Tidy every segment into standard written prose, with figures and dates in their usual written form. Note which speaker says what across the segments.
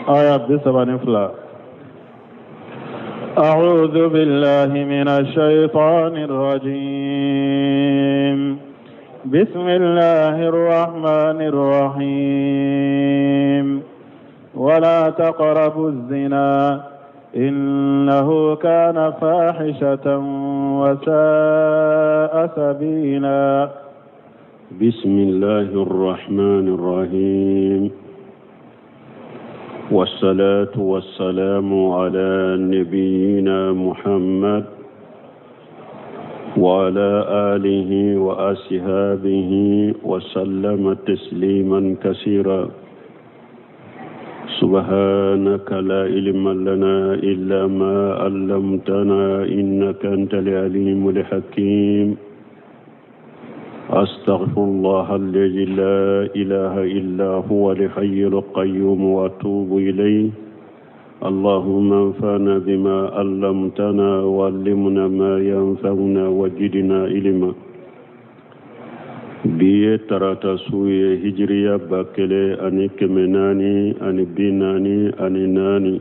Speaker 1: Aya 32. أعوذ بالله من الشيطان الرجيم بسم الله الرحمن الرحيم ولا تقربوا الزنا إنه كان فاحشة وساء سبيلا.
Speaker 2: بسم الله الرحمن الرحيم، والصلاة والسلام على نبينا محمد وعلى آله وأصحابه وسلم تسليما كثيرا. سبحانك لا علم لنا إلا ما علمتنا إنك أنت العليم الحكيم. أستغفر الله الذي لا إله إلا هو الحي القيوم وأتوب إليه. اللهم انفعنا بما علمتنا وعلمنا ما ينفعنا وزدنا علما. Bi ye tarata su ye, hijiriya 1444,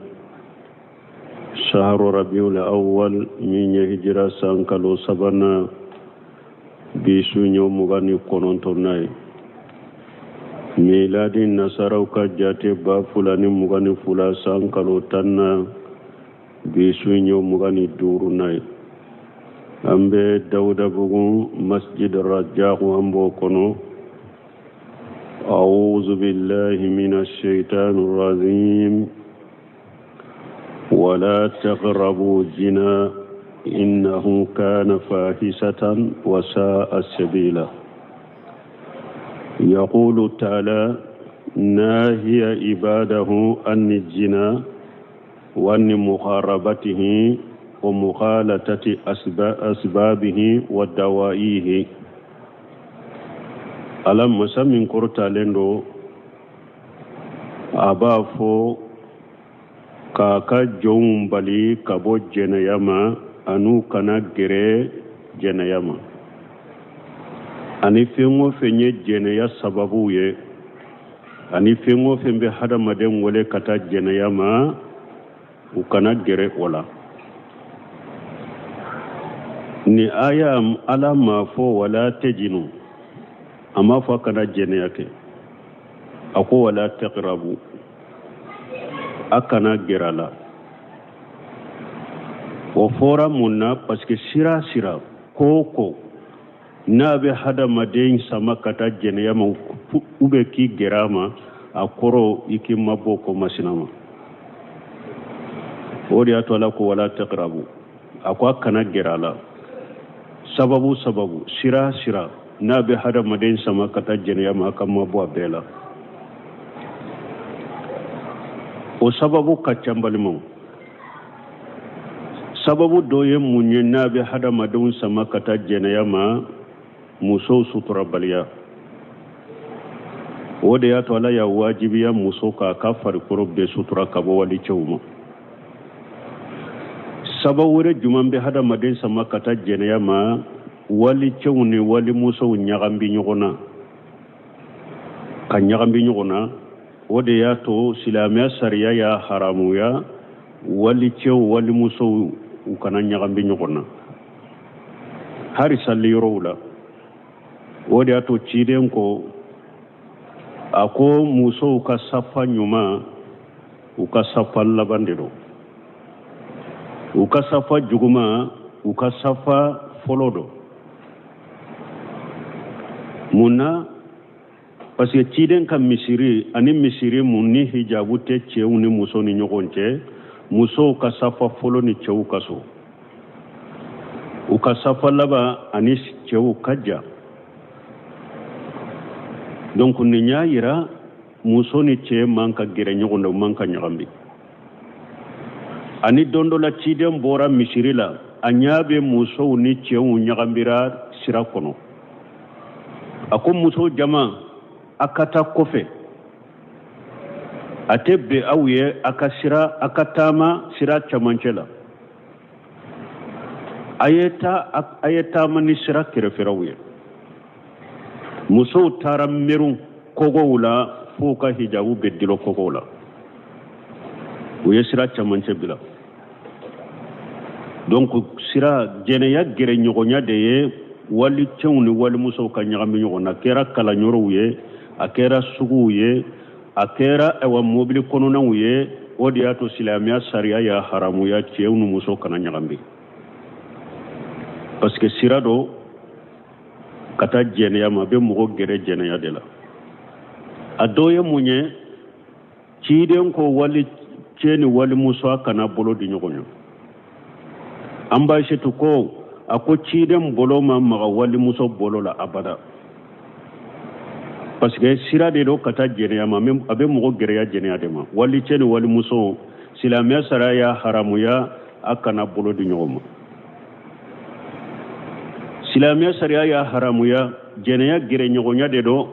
Speaker 2: saharo rabiul awwal, min ye hijira san kalo sabanan, bi su ɲɛ 29nan ye. Miladi nasaraw ka jate 2022 san kalo 10nan, bi su ɲɛ 25nan ye. An bɛ Dawudabugu, Masjid Rajaku, an b'o kɔnɔ. أعوذ بالله من الشيطان الرجيم. ولا تقربوا الزنا إنه كان فاحشة وساء سبيلا. يقول تعالى ناهيا عباده عن الزنا وعن مقاربته ومخالطة أسبابه ودوائه. Ala masa min kɔrɔtalen don, a b'a fɔ k'a ka jɔnw bali ka bɔ jɛnɛya ma, an'u kana gɛrɛ jɛnɛya ma, ani fɛn o fɛn ye jɛnɛya sababu ye, ani fɛn o fɛn bɛ hadamaden wele ka taa jɛnɛya ma, u kana gɛrɛ o la. Ni aya, Ala m'a fɔ wala tazinu, a m'a fɔ a kana jɛnɛya kɛ. A ko wala taqrabu, a kana gɛrɛ a la. O fɔra mun na? Parce que sira sira, ko o ko n'a bɛ hadamaden sama ka taa jɛnɛya ma, u bɛ k'i gɛrɛ a ma, a kɔrɔ i k'i mabɔ ko masina ma. O de y'a to Ala ko wala taqrabu, a ko a kana gɛrɛ a la. Sababu sababu, sira sira n'a bɛ hadamaden sama ka taa jɛnɛya ma, a ka mabɔ a bɛɛ la. O sababu ka ca, balimaw. Sababu dɔ ye mun ye n'a bɛ hadamadenw sama ka taa jɛnɛya ma? Musow suturabaliya. O de y'a to Ala y'a wajibiya muso k'a ka farikolo bɛɛ sutura ka bɔ walicɛw ma. Sababu wɛrɛ jumɛn bɛ hadamaden sama ka taa jɛnɛya ma? Walicɛw ni walimusow ɲagambi ɲɔgɔn na, ka ɲagambi ɲɔgɔn na. O de y'a to silamɛya sariya y'a haramuya walicɛw, walimusow, u kana ɲagambi ɲɔgɔn na, hari sali yɔrɔw la. O de y'a to ciden ko, a ko musow ka safa ɲuman, u ka safa laban de don, u ka safa juguman, u ka safa fɔlɔ don. Mun na? Parce que ciden ka misiri ani misiri mun ni hijabu tɛ cɛw ni muso ni ɲɔgɔn cɛ, musow ka safa fɔlɔ ni cɛw ka so, u ka safa laban ani cɛw ka jan. Donc nin y'a yira muso ni cɛ man ka gɛrɛ ɲɔgɔn na, u man ka ɲagami. Ani don dɔ la, ciden bɔra misiri la, a ɲa bɛ musow ni cɛw ɲagambira sira kɔnɔ. A ko muso jama, a ka taa kɔfɛ, a tɛ bɛn aw ye a ka sira, a ka taama sira camancɛ la, a ye taa, a ye taama ni sira kɛrɛfɛlaw ye. Musow taara merun kogow la f'u ka hijabu bɛ dulon kogow la. U ye sira camancɛ bila. Donc sira jɛnɛya gɛrɛɲɔgɔnya de ye walicɛw ni walimusow ka ɲagami ɲɔgɔn na. A kɛra kalanyɔrɔw ye, a kɛra suguw ye, a kɛra ayiwa mobili kɔnɔnaw ye. O de y'a to silamɛya sariya y'a haramuya cɛw ni musow kana ɲagami, parce que sira don ka taa jɛnɛya ma, a bɛ mɔgɔ gɛrɛ jɛnɛya de la. A dɔ ye mun ye? Ciden ko wali cɛ ni walimuso a kana bolo di ɲɔgɔn ma. An ba Asetu ko a ko ciden bolo ma maga walimuso bolo la abada, parce que sira de don ka taa jɛnɛya ma, a bɛ mɔgɔ gɛrɛya jɛnɛya de ma. Walicɛ ni walimuso, silamɛya sariya y'a haramuya a kana bolo di ɲɔgɔn ma. Silamɛya sariya y'a haramuya jɛnɛya gɛrɛɲɔgɔnya de don.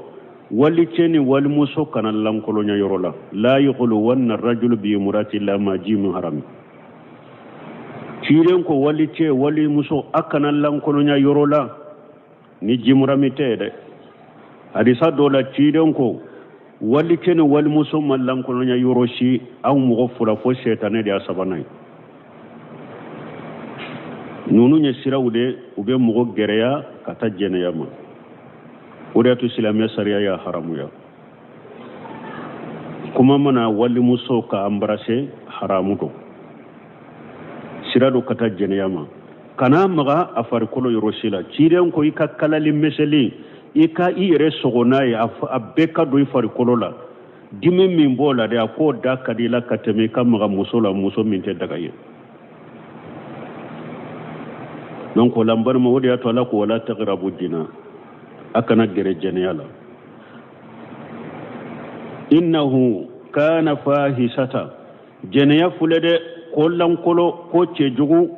Speaker 2: Walicɛ ni walimuso kana lankolonya yɔrɔ la. La yukhluwanna rajulu bi imrati illa ma ji muharami. Ciden ko walicɛ walimuso a kana lankolonya yɔrɔ la ni jimurami tɛ dɛ. Hadisa dɔ la, ciden ko walicɛ ni walimuso ma lankolonya yɔrɔ si aw mɔgɔ fila fo sɛtanɛ de y'a sabanan ye. Ninnu ye siraw de, u bɛ mɔgɔ gɛrɛya ka taa jɛnɛya ma. O de y'a to silamɛya sariya y'a haramuya. Kuma mana walimuso ka embrasser, haramu don, sira don ka taa jɛnɛya ma. Kana maga a farikolo yɔrɔ si la. Ciden ko i ka kalali miseli, i ka i yɛrɛ sɔgɔ n'a ye, a bɛɛ ka don i farikolo la. Dimi min b'o la dɛ, a k'o da ka di i la ka tɛmɛ i ka maga muso la, muso min tɛ daga ye. Donc o la, n balima, o de y'a to Ala ko wala taqrabu jina, a kana gɛrɛ jɛnɛya la. Innahu kana fahisata, jɛnɛya filɛ dɛ, ko lankolo, ko cɛjugu.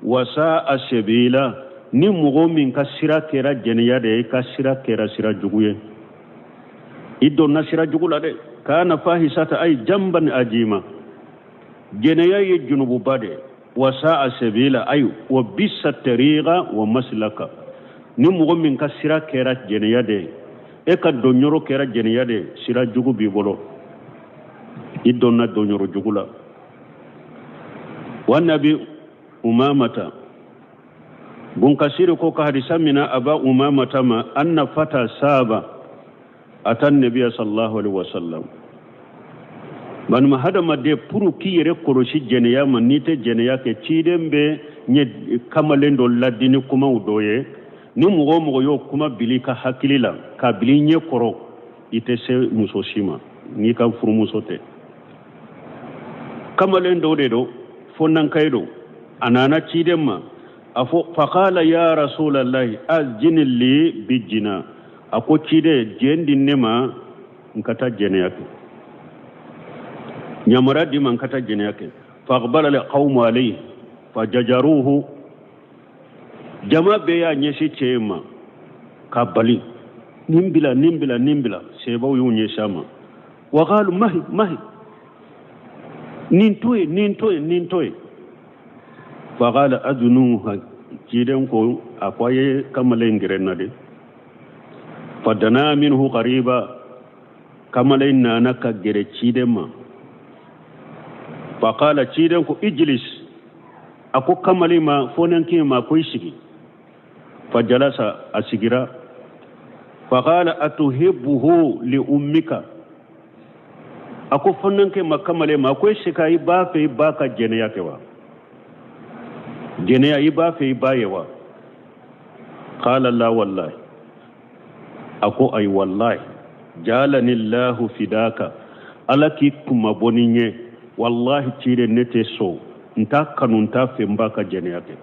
Speaker 2: Wasaa sabila, ni mɔgɔ min ka sira kɛra jɛnɛya de ye, i ka sira kɛra sira jugu ye, i donna sira jugu la dɛ. Kana fahisata ay jamban ajima, jɛnɛya ye junububa de. Wasaa sabila ay wa bisa tariqa wa maslaka, ni mɔgɔ min ka sira kɛra jɛnɛya de ye, e ka donyɔrɔ kɛra jɛnɛya de ye, sira jugu b'i bolo, i donna donyɔrɔ jugu la. Wa nabi Umamata Bunkasiri ko ka hadisa mina Aba Umamata ma anna fata saba ata nabiya sallallahu alaihi wasallam. Balima hadamaden, pour k'i yɛrɛ kɔlɔsi jɛnɛya ma, n'i tɛ jɛnɛya kɛ, ciden bɛ ɲɛ kamalen dɔ ladi ni kumaw dɔ ye. Ni mɔgɔ o mɔgɔ y'o kuma bil'i ka hakili la k'a bil'i ɲɛ kɔrɔ, i tɛ se muso si ma n'i ka furumuso tɛ. Kamalen dɔ de don, fo nankayi don, a nana ciden ma, a fɔ faqala ya rasulallahi azin li bijina. A ko ciden, jɛn di ne ma n ka taa jɛnɛya kɛ, yamaruya di ma n ka taa jɛnɛya kɛ. Faqbala alqawmu alayhi fajajaruhu, jama bɛɛ y'a ɲɛsin cɛ in ma k'a bali, nin bila, nin bila, nin bila. Sebaw y'u ɲɛsin a ma, wa qalu mahi mahi, nin to yen, nin to yen, nin to yen. Faqala adnuha, ciden ko a ko a ye kamalen gɛrɛ na de. Fadana minhu qariba, kamalen nana ka gɛrɛ ciden ma. Faqala, ciden ko ijlis, a ko kamalen ma, fɔnɛnkɛ ma, ko i sigi. Fajalasa, a sigira. Faqala atuhibbuhu li ummika, a ko fɔnɛnkɛ ma, kamalen ma, a ko est-ce que i b'a fɛ i ba ka jɛnɛya kɛ wa? Jɛnɛya, i b'a fɛ i ba ye wa? Qala la wallahi, a ko ayi, wallahi jalani llahu fidaka, Ala k'i kunmabɔ ni n ye, wallahi ciden, ne tɛ sɔn, n t'a kanu, n t'a fɛ n ba ka jɛnɛya kɛ.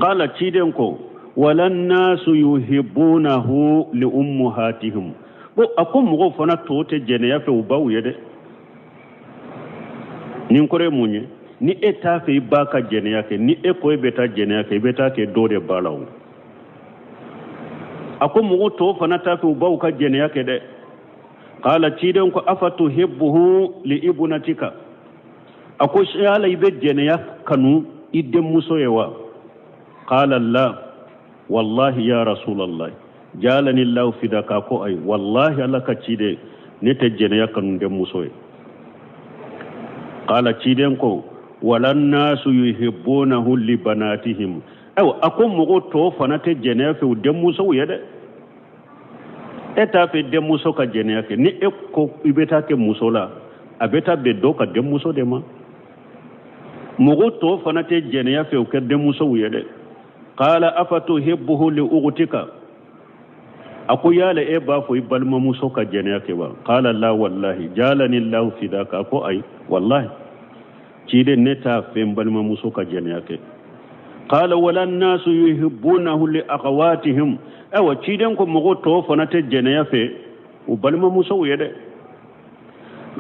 Speaker 2: Qala, ciden ko wala nasu yuhibbunahu li ummuhatihim. Bon, a ko mɔgɔw fana tɔw tɛ jɛnɛya fɛ u baw ye dɛ. Nin kɔrɔ ye mun ye? Ni e t'a fɛ i ba ka jɛnɛya kɛ, ni e ko e bɛ taa jɛnɛya kɛ, i bɛ taa kɛ dɔ de ba la. O a ko mɔgɔw tɔw fana t'a fɛ u baw ka jɛnɛya kɛ dɛ. Qala, ciden ko afatuhibbuhu li ibnatika, a ko yala i bɛ jɛnɛya kanu i denmuso ye wa? Qala la wallahi ya rasulallah jalani llahu fidaka, ko ayi, wallahi Ala ka ciden, ne tɛ jɛnɛya kanu denmuso ye. Qala, ciden ko, wala nasu yuhibbunahu li banatihim. Ayiwa, a ko mɔgɔ tɔw fana tɛ jɛnɛya fɛ u denmusow ye dɛ. E t'a fɛ denmuso ka jɛnɛya kɛ, ni e ko i bɛ taa kɛ muso la, a bɛ taa bɛn dɔ ka denmuso de ma. Mɔgɔ tɔw fana tɛ jɛnɛya fɛ u kɛ denmusow ye dɛ. Qala afatuhibbuhu li ughtika? A ko yala e b'a fɔ i balimamuso ka jɛnɛya kɛ wa? Qala la wallahi jalani llahu fidaka. A ko ayi, wallahi ciden, ne t'a fɛ n balimamuso ka jɛnɛya kɛ. Qala wala nasu yuhibbunahu li akhawatihim. Ayiwa, ciden ko mɔgɔ tɔw fana tɛ jɛnɛya fɛ u balimamusow ye dɛ.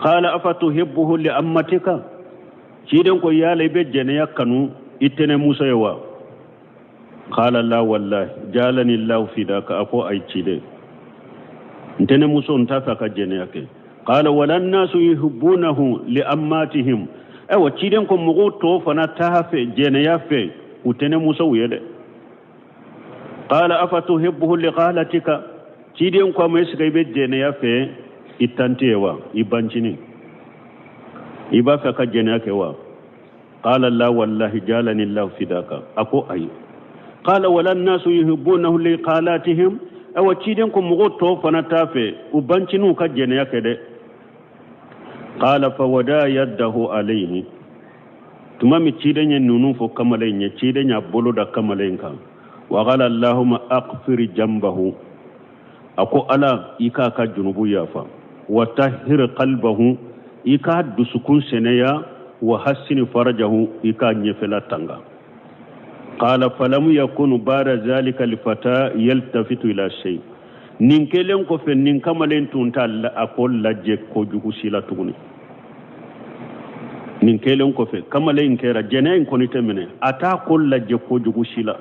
Speaker 2: Qala afatuhibbuhu li ammatika? Ciden ko yala i bɛ jɛnɛya kanu i tɛnɛmuso ye wa? Qala la wallahi jalani llahu fidaka. A ko ayi ciden, n tɛnɛmuso, n t'a fɛ a ka jɛnɛya kɛ. Qala wala nasu yuhibbunahu li ammatihim. Ayiwa, ciden ko mɔgɔw tɔw fana t'a fɛ jɛnɛya fɛ u tɛnɛmusow ye dɛ. Qala afatuhibbuhu li khalatika? Ciden ko a ma, est-ce que i bɛ jɛnɛya fɛ i tanti ye wa, i bancinin, i b'a fɛ ka jɛnɛya kɛ wa? Qala la wallahi jalani llahu fidaka. A ko ayi. Qala wala nasu yuhibbunahu li khalatihim. Awa, ciden ko mɔgɔw tɔw fana t'a fɛ u banciniw ka jɛnɛya kɛ dɛ. Qala fawada yaddahu alayhi. Tuma min ciden ye ninnu fɔ kamalen ye, ciden y'a bolo da kamalen kan. Wa qala allahumma aghfir jambahu. A ko Ala, i k'a ka junubu yafa. Wa tahhir qalbahu, i k'a dusukun sɛnɛya. Wa hassini farajahu, i k'a ɲɛfɛla tanga. Qala falam yakunu ba'da zalika alfata yaltafitu ila shay. Nin kɛlen kɔfɛ, nin kamalen tun t'a a ko lajɛ kojugu si la tuguni. Nin kɛlen kɔfɛ, kamalen in kɛra jɛnɛya in kɔni tɛ minɛ, a t'a ko lajɛ kojugu si la.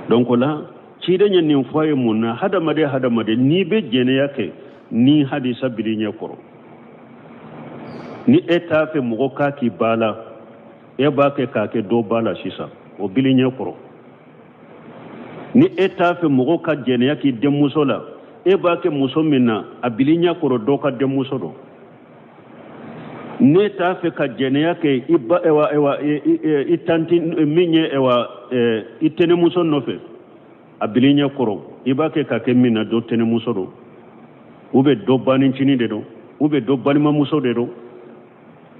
Speaker 2: Donc o la, ciden ye nin fɔ a ye mun na? Hadamaden, hadamaden, n'i bɛ jɛnɛya kɛ, ni hadisa bil'i ɲɛ kɔrɔ, ni e t'a fɛ mɔgɔ k'a k'i ba la, e b'a kɛ k'a kɛ dɔ ba la sisan, o bil'i ɲɛ kɔrɔ. Ni e t'a fɛ mɔgɔ ka jɛnɛya k'i denmuso la, e b'a kɛ muso min na, a bil'i ɲɛ kɔrɔ, dɔ ka denmuso don. N'e t'a fɛ ka jɛnɛya kɛ i ba, ewa, ewa, i tanti min ye, ewa, i tɛnɛmuso nɔfɛ, a bil'i ɲɛ kɔrɔ, i b'a kɛ ka kɛ min na, dɔ tɛnɛmuso don, ou bien dɔ banicinin de don, ou bien dɔ balimamuso de don.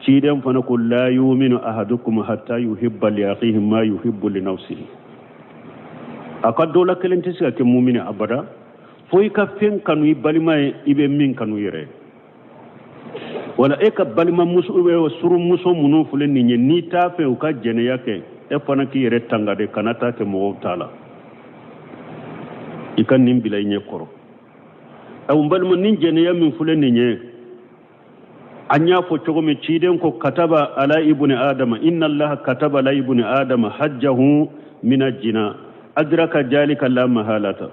Speaker 2: Ciden fana ko la yuminu ahadukum hatta yuhibba li akhihi ma yuhibbu li nafsihi. A ka dɔ la kelen tɛ se ka kɛ mumini abada fo i ka fɛn kanu i balima ye, i bɛ min kanu yɛrɛ ye. Wala e ka balimamuso, surumuso minnu filɛ nin ye, n'i t'a fɛ u ka jɛnɛya kɛ, e fana k'i yɛrɛ tanga de, kana taa kɛ mɔgɔw ta la. I ka nin bila i ɲɛ kɔrɔ. Aw n balima, nin jɛnɛya min filɛ nin ye, an y'a fɔ cogo min, ciden ko kataba ala ibuni adama, inna allaha kataba ala ibuni adama hajjahu mina jina adraka jalika la mahalata.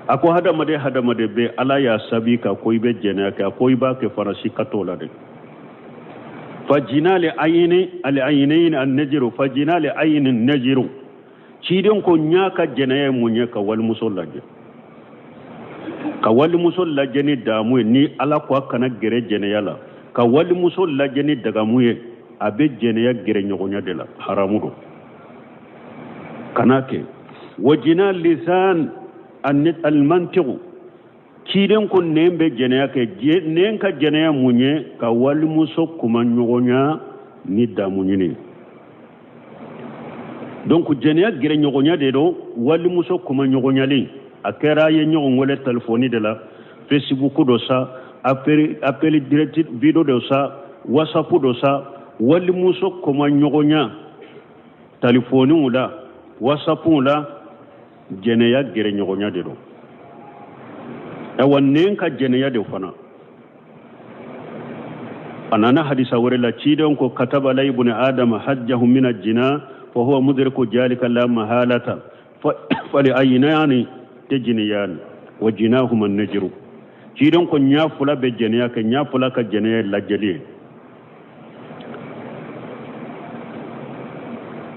Speaker 2: A ko hadamaden, hadamaden bɛ, Ala y'a sabi ka ko i bɛ jɛnɛya kɛ, a ko i b'a kɛ fana, sika t'o la dɛ. Fajina li ayini ali ayinaini an najiru, fajina li ayini najiru. Ciden ko ɲa ka jɛnɛya ye mun ye? Ka walimuso lajɛ, ka walimuso lajɛ ni damu ye. Ni Ala ko a kana gɛrɛ jɛnɛya la, ka walimuso lajɛ ni dagamu ye, a bɛ jɛnɛya gɛrɛ ɲɔgɔnya de la, haramu don, kana kɛ. Wajina lisan almantiqu. Ciden ko nɛn bɛ jɛnɛya kɛ. Nɛn ka jɛnɛya mun ye? Ka walimuso kuma ɲɔgɔnya ni damu ɲini. Donc jɛnɛya gɛrɛ ɲɔgɔnya de don, walimuso kuma ɲɔgɔnyalen. A kɛra a ye ɲɔgɔn wele telefɔni de la, Facebook dɔ sa, appel direct vidéo dɔ sa, WhatsApp dɔ sa, walimuso kuma ɲɔgɔnya telefɔniw la, WhatsAppw la, jɛnɛya gɛrɛ ɲɔgɔnya de don. Ayiwa, nɛn ka jɛnɛya de fana, a nana hadisa wɛrɛ la, ciden ko kataba ala ibuni adama hajjahu mina jina fa huwa mudriku jalika la mahalata fali ayinani tejiniyani wa jinahuma najiru. Ciden ko ɲa fila bɛ jɛnɛya kɛ, ɲa fila ka jɛnɛya lajɛli ye.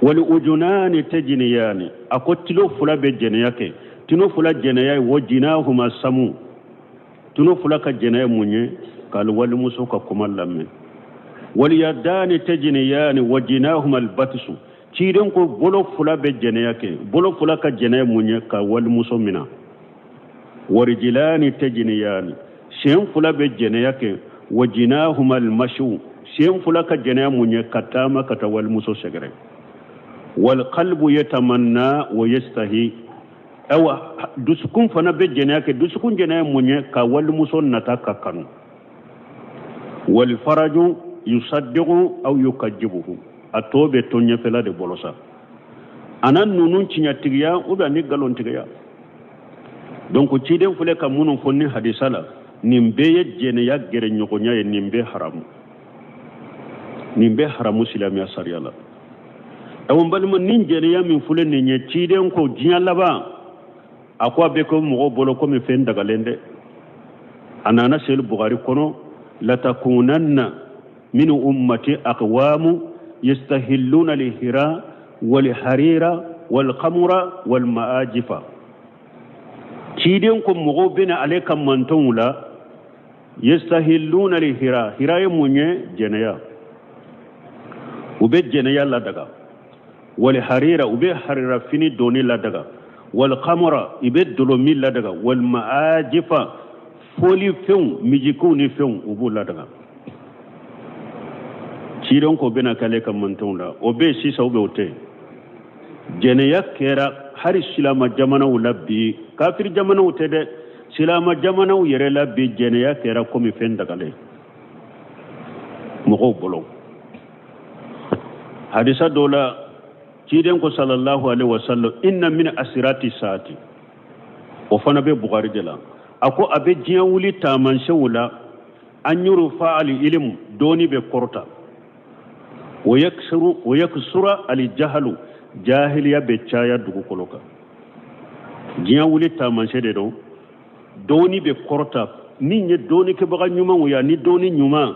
Speaker 2: Wali ujunani tejiniyani. A ko tilo fila bɛ jɛnɛya kɛ, tilo fila jɛnɛya ye wa jinahuma samu. Tulo fila ka jɛnɛya mun ye? ka walimuso ka kuma lamɛn. Waliyadani tajiniyani wa jinahuma albatisu. Ciden ko bolo fila bɛ jɛnɛya kɛ. Bolo fila ka jɛnɛya mun ye? Ka walimuso mina. Warijilani tajiniyani, sen fila bɛ jɛnɛya kɛ. Wa jinahuma almashu, sen fila ka jɛnɛya mun ye? Ka taama ka taa walimuso sɛgɛrɛ. Walqalbu yatamanna wa yastahi, awa dusukun fana bɛ jɛnɛya kɛ. Dusukun jɛnɛya mun ye? Ka walimuso nata ka kanu. Walfaraju yusaddiqu aw yukajibuhu, a tɔ bɛ to ɲɛfɛla de bolo sa, a na ninnu tiɲɛtigiya ou bien ni nkalontigiya. Donc ciden filɛ ka minnu fɔ ni hadisa la, nin bɛɛ ye jɛnɛya gɛrɛɲɔgɔnya ye. Nin bɛɛ haramu, nin bɛɛ haramu silamɛya sariya la. Awa n balima, nin jɛnɛya min filɛ nin ye, ciden ko diɲɛ laban, a ko a bɛ kɛ mɔgɔw bolo komi fɛn dagalen dɛ. A nana sahih Bukhari kɔnɔ, latakunanna min ummati aqwamu yastahilluna lihira walharira walkhamura walmaajifa. Ciden ko mɔgɔw bɛna ale ka mantɔnw la, yastahilluna lihira. Hira ye mun ye? Jɛnɛya. U bɛ jɛnɛya ladaga. Walharira, u bɛ harira fini donni ladaga. Walkhamura, i bɛ dɔlɔmin ladaga. Walmaajifa, fɔlifɛnw, mizikiw ni fɛnw, u b'u ladaga. Ciden ko bɛna k'ale ka mantɔnw la. O bɛ yen sisan, ou bien o tɛ yen? Jɛnɛya kɛra hali silama jamanaw la bi, kafiri jamanaw tɛ dɛ, silama jamanaw yɛrɛ la bi, jɛnɛya kɛra komi fɛn dagalen mɔgɔw bolo. Hadisa dɔ la, ciden ko sallallahu alaihi wasallam, inna min asirati saati, o fana bɛ Bukari de la, a ko a bɛ diɲɛ wuli taamasiyɛnw la, an yurfa al ilmu, dɔnni bɛ kɔrɔta, wa yaksura al jahalu, jahiliya bɛ caya dugukolo kan. Diɲɛ wuli taamasiyɛn de don, dɔnni bɛ kɔrɔta. Min ye dɔnnikɛbaga ɲumanw ye, ni dɔnni ɲuman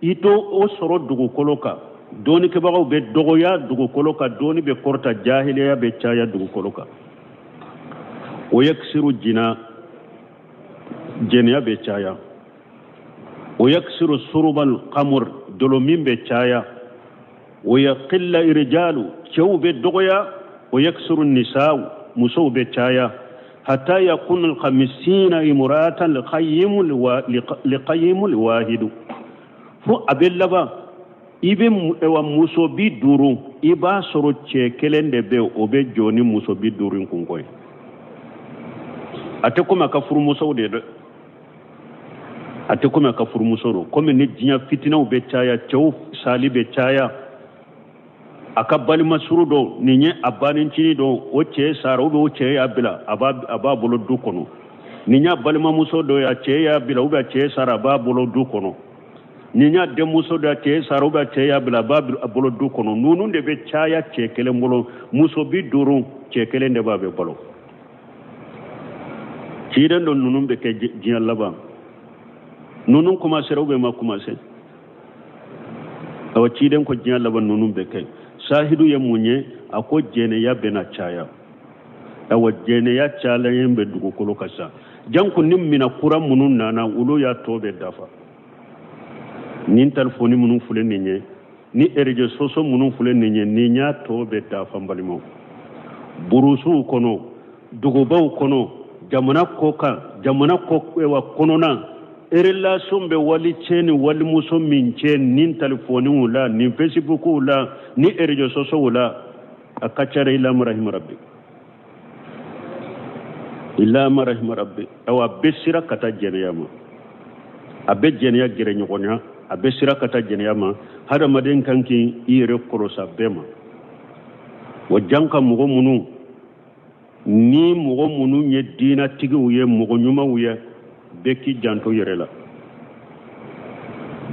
Speaker 2: i t'o o sɔrɔ dugukolo kan, dɔnnikɛbagaw bɛ dɔgɔya dugukolo kan, dɔnni bɛ kɔrɔta, jahiliya bɛ caya dugukolo kan. Wa yaksiru jina, jɛnɛya bɛ caya. Wa yaksiru surubal kamur, dɔlɔmin bɛ caya. Wa yaqilla rijalu, cɛw bɛ dɔgɔya. Wa yaksiru nisaw, musow bɛ caya. Hatta yakunu alkhamisina imratan liqayyimu alwahidu, fo a bɛ laban i bɛ wa muso 50, i b'a sɔrɔ cɛ kelen de bɛ, o bɛ jɔ ni muso 50 in kunko ye. A tɛ komi a ka furumusow de dɛ, a tɛ komi a ka furumuso don. Komi ni diɲɛ fitinaw bɛ caya, cɛw sali bɛ caya, a ka balima suru dɔ, nin ye a bannicinin dɔ, o cɛ sara ou bien o cɛ y'a bila, a b'a bolo du kɔnɔ. Nin y'a balimamuso dɔ ye, a cɛ y'a bila ou bien a cɛ sara, a b'a bolo du kɔnɔ. Nin y'a denmuso dɔ, a cɛ sara ou bien a cɛ y'a bila, a b'a bolo du kɔnɔ. Ninnu de bɛ caya cɛ kelen bolo. Muso 50, cɛ kelen de b'a bɛ balo. Ciden dɔ, ninnu bɛ kɛ diɲɛ laban. Ninnu commencera ou bien ma commencé? Awa, ciden ko diɲɛ laban ninnu bɛ kɛ. Sahidu ye mun ye? A ko jɛnɛya bɛna caya. Awa, jɛnɛya cayalen bɛ dugukolo kan sa. Janko ni mina kura minnu nana, olu y'a tɔ bɛ dafa. Nin telefɔni minnu filɛ nin ye, ni réseaux sociaux minnu filɛ nin ye, nin y'a tɔ bɛ dafa. N balimaw, burusuw kɔnɔ, dugubaw kɔnɔ, jamana kɔkan, jamana kɔ kɔnɔna, relation bɛ wali cɛ ni walimuso min cɛ, nin telefɔniw la, nin Facebookiw la, ni réseaux sociaux la, a ka ca dɛ. Illa rahima rabbi, illa ma rahima rabbi. Awa, a bɛ sira ka taa jɛnɛya ma, a bɛ jɛnɛya gɛrɛ ɲɔgɔnya, a bɛ sira ka taa jɛnɛya ma. Hadamaden kan k'i yɛrɛ kɔlɔsi a bɛɛ ma. Wa jan ka mɔgɔ minnu ni mɔgɔ minnu ye diinatigiw ye, mɔgɔ ɲumanw ye, bɛɛ k'i janto yɛrɛ la,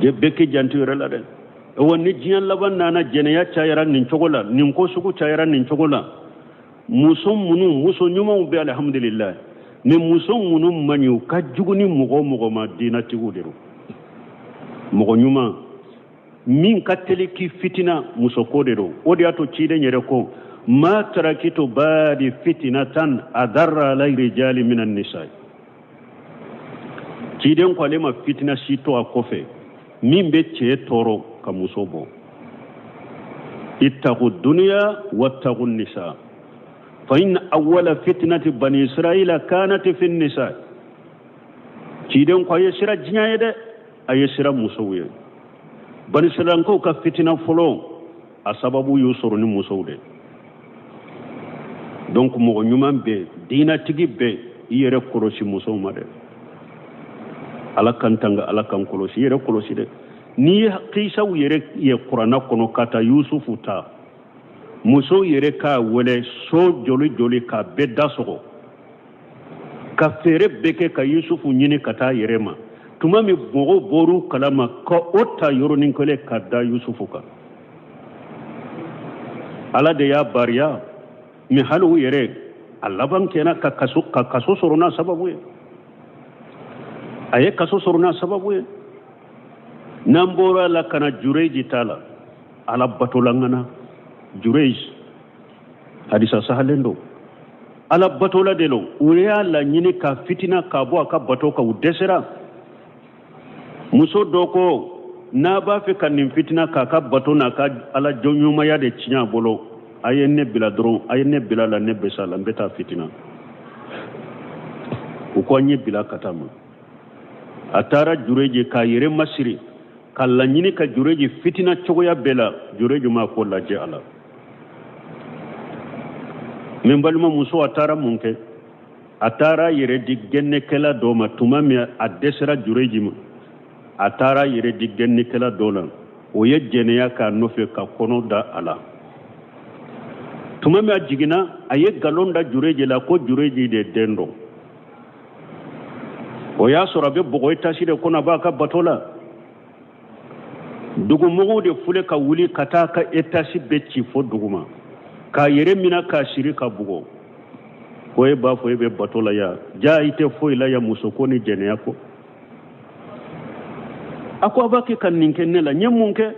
Speaker 2: bɛɛ k'i janto yɛrɛ la dɛ. Wa ni diɲɛ laban nana, jɛnɛya cayara nin cogo la, nin ko sugu cayara nin cogo la, muso minnu, muso ɲumanw bɛ, alihamudulilayi, ni muso minnu man ɲi, u ka jugu ni mɔgɔ o mɔgɔ ma, diinatigiw de don. Mɔgɔ ɲuman min ka teli k'i fitina, muso ko de don. O de y'a to ciden yɛrɛ ko ma tarakitu baadi fitinatan adarra ala rijali minan nisa. Ciden ko ale ma fitina si to a kɔfɛ min bɛ cɛ tɔɔrɔ ka muso bɔ. Ittaqu duniya wattaqu nisa fa inna awwala fitnati bani israila kanat fi nisa. Ciden ko a ye siran diɲɛ ye dɛ, a ye siran musow ye. Bani israilankaw ka fitina fɔlɔ a sababu y'u sɔrɔ ni musow de. Donc mɔgɔ ɲuman bɛɛ, diinatigi bɛɛ, i yɛrɛ kɔlɔsi musow ma dɛ. Ala k'an tanga, Ala k'an kɔlɔsi, i yɛrɛ kɔlɔsi dɛ. N'i ye kisaw yɛrɛ ye kuranna kɔnɔ ka taa Yusufu ta, musow yɛrɛ k'a wele so joli joli k'a bɛɛ da sɔgɔ, ka feere bɛɛ kɛ ka Yusufu ɲini ka taa yɛrɛ ma. Tuma min mɔgɔw bɔr'u kalama ka o ta yɔrɔnin kelen ka da Yusufu kan, Ala de y'a bariya mais hali u yɛrɛ a laban kɛra ka kaso, ka kaso sɔrɔ n'a sababu ye. A ye kaso sɔrɔ n'a sababu ye. N'an bɔra la ka na Jureji ta la, Ala batola ŋana Jureji, hadisa sahalen don, Ala batola de lo. U y'a laɲini ka fitina ka bɔ a ka bato kan, u dɛsɛra. Muso dɔ ko n'a b'a fɛ ka nin fitina k'a ka bato n'a ka Ala jɔnɲumanya de tiɲɛ a bolo, a ye ne bila dɔrɔn, a ye ne bila la, ne bɛ sa la, n bɛ taa fitina. U ko an ye bila ka taa ma. A taara Jureji k'a yɛrɛ masiri ka laɲini ka Jureji fitina cogoya bɛɛ la. Jureji ma ko lajɛ a la. Min balima muso, a taara mun kɛ? A taara yɛrɛ di gɛnnɛkɛla dɔ ma. Tuma min a dɛsɛra Jureji ma, a taara yɛrɛ di gɛnnɛkɛla dɔ la, o ye jɛnɛya k'a nɔfɛ ka kɔnɔ da a la. Tuma min a jiginna, a ye nkalon da Jureji la ko Jureji de den don. O y'a sɔrɔ a bɛ bɔgɔ etasi de kɔnɔ, a b'a ka bato la. Dugumɔgɔw de fule ka wuli ka taa ka etasi bɛɛ ci fo duguma, k'a yɛrɛ mina k'a siri ka bugɔ. Ko e b'a fɔ e bɛ bato la yan, ja i tɛ foyi la yan muso ko ni jɛnɛya ko. A ko a b'a kɛ ka nin kɛ ne la, n ye mun kɛ?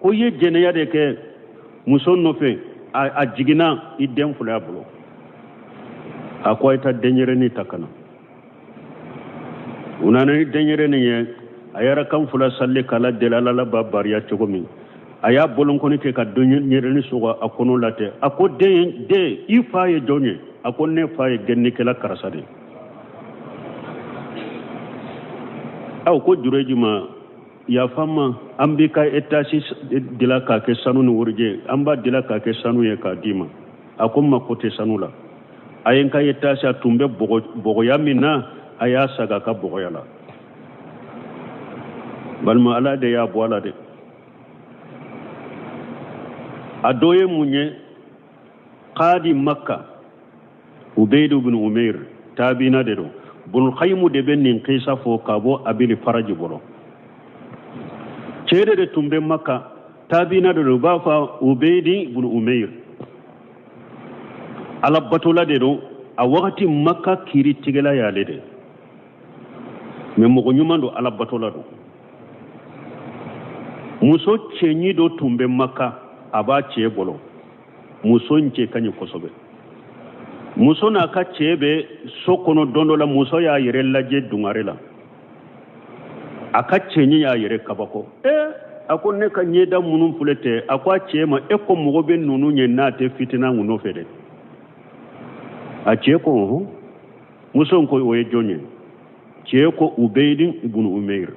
Speaker 2: Ko i ye jɛnɛya de kɛ muso nɔfɛ, a jiginna i den filɛ a bolo. A ko a ye taa denyɛrɛnin ta ka na. U nana ni denyɛrɛnin ye, a ye arakan fila sali k'Ala deli, Ala la b'a bariya cogo min. A y'a bolonkɔni kɛ ka denyɛrɛnin sɔgɔ a kɔnɔ la ten. A ko den, den, i fa ye jɔn ye? A ko ne fa ye gɛnnikɛla karisa de ye. Aw ko Jureji ma, yafa ma, an b'i ka etasi dila k'a kɛ sanu ni warijɛ, an b'a dila k'a kɛ sanu ye k'a d'i ma. A ko n mako tɛ sanu la, a ye n ka etasi, a tun bɛ bɔgɔya min na, a y'a saga a ka bɔgɔya la. Balima, Ala de y'a bɔ a la dɛ. A dɔ ye mun ye? Kadi Makka Ubeidu bin Umair, taabina de don. Bunul Qayimu de bɛ nin kisa fɔ ka bɔ Abili Faraji bolo. Cɛ de tun bɛ Makka, taabina de don, u b'a fɔ Ubeidi bin Umair, Ala batola de don. A wagati Makka kiiritigɛla y'ale de, mais mɔgɔ ɲuman don, Ala batola don. Muso cɛɲi dɔ tun bɛ Makka, a b'a cɛ bolo. Muso in cɛ ka ɲi kosɛbɛ. Muso n'a ka cɛ bɛ so kɔnɔ. Don dɔ la, muso y'a yɛrɛ lajɛ dungare la, a ka cɛɲi y'a yɛrɛ kabako. Ee, a ko ne ka ɲɛda minnu filɛ tɛ. A ko a cɛ ma, e ko mɔgɔ bɛ ninnu ɲɛ n'a tɛ fitina u nɔfɛ dɛ. A cɛ ko ɔhɔn. Muso ko o ye jɔn ye? Cɛ ko Ubeyidi ibn Umair,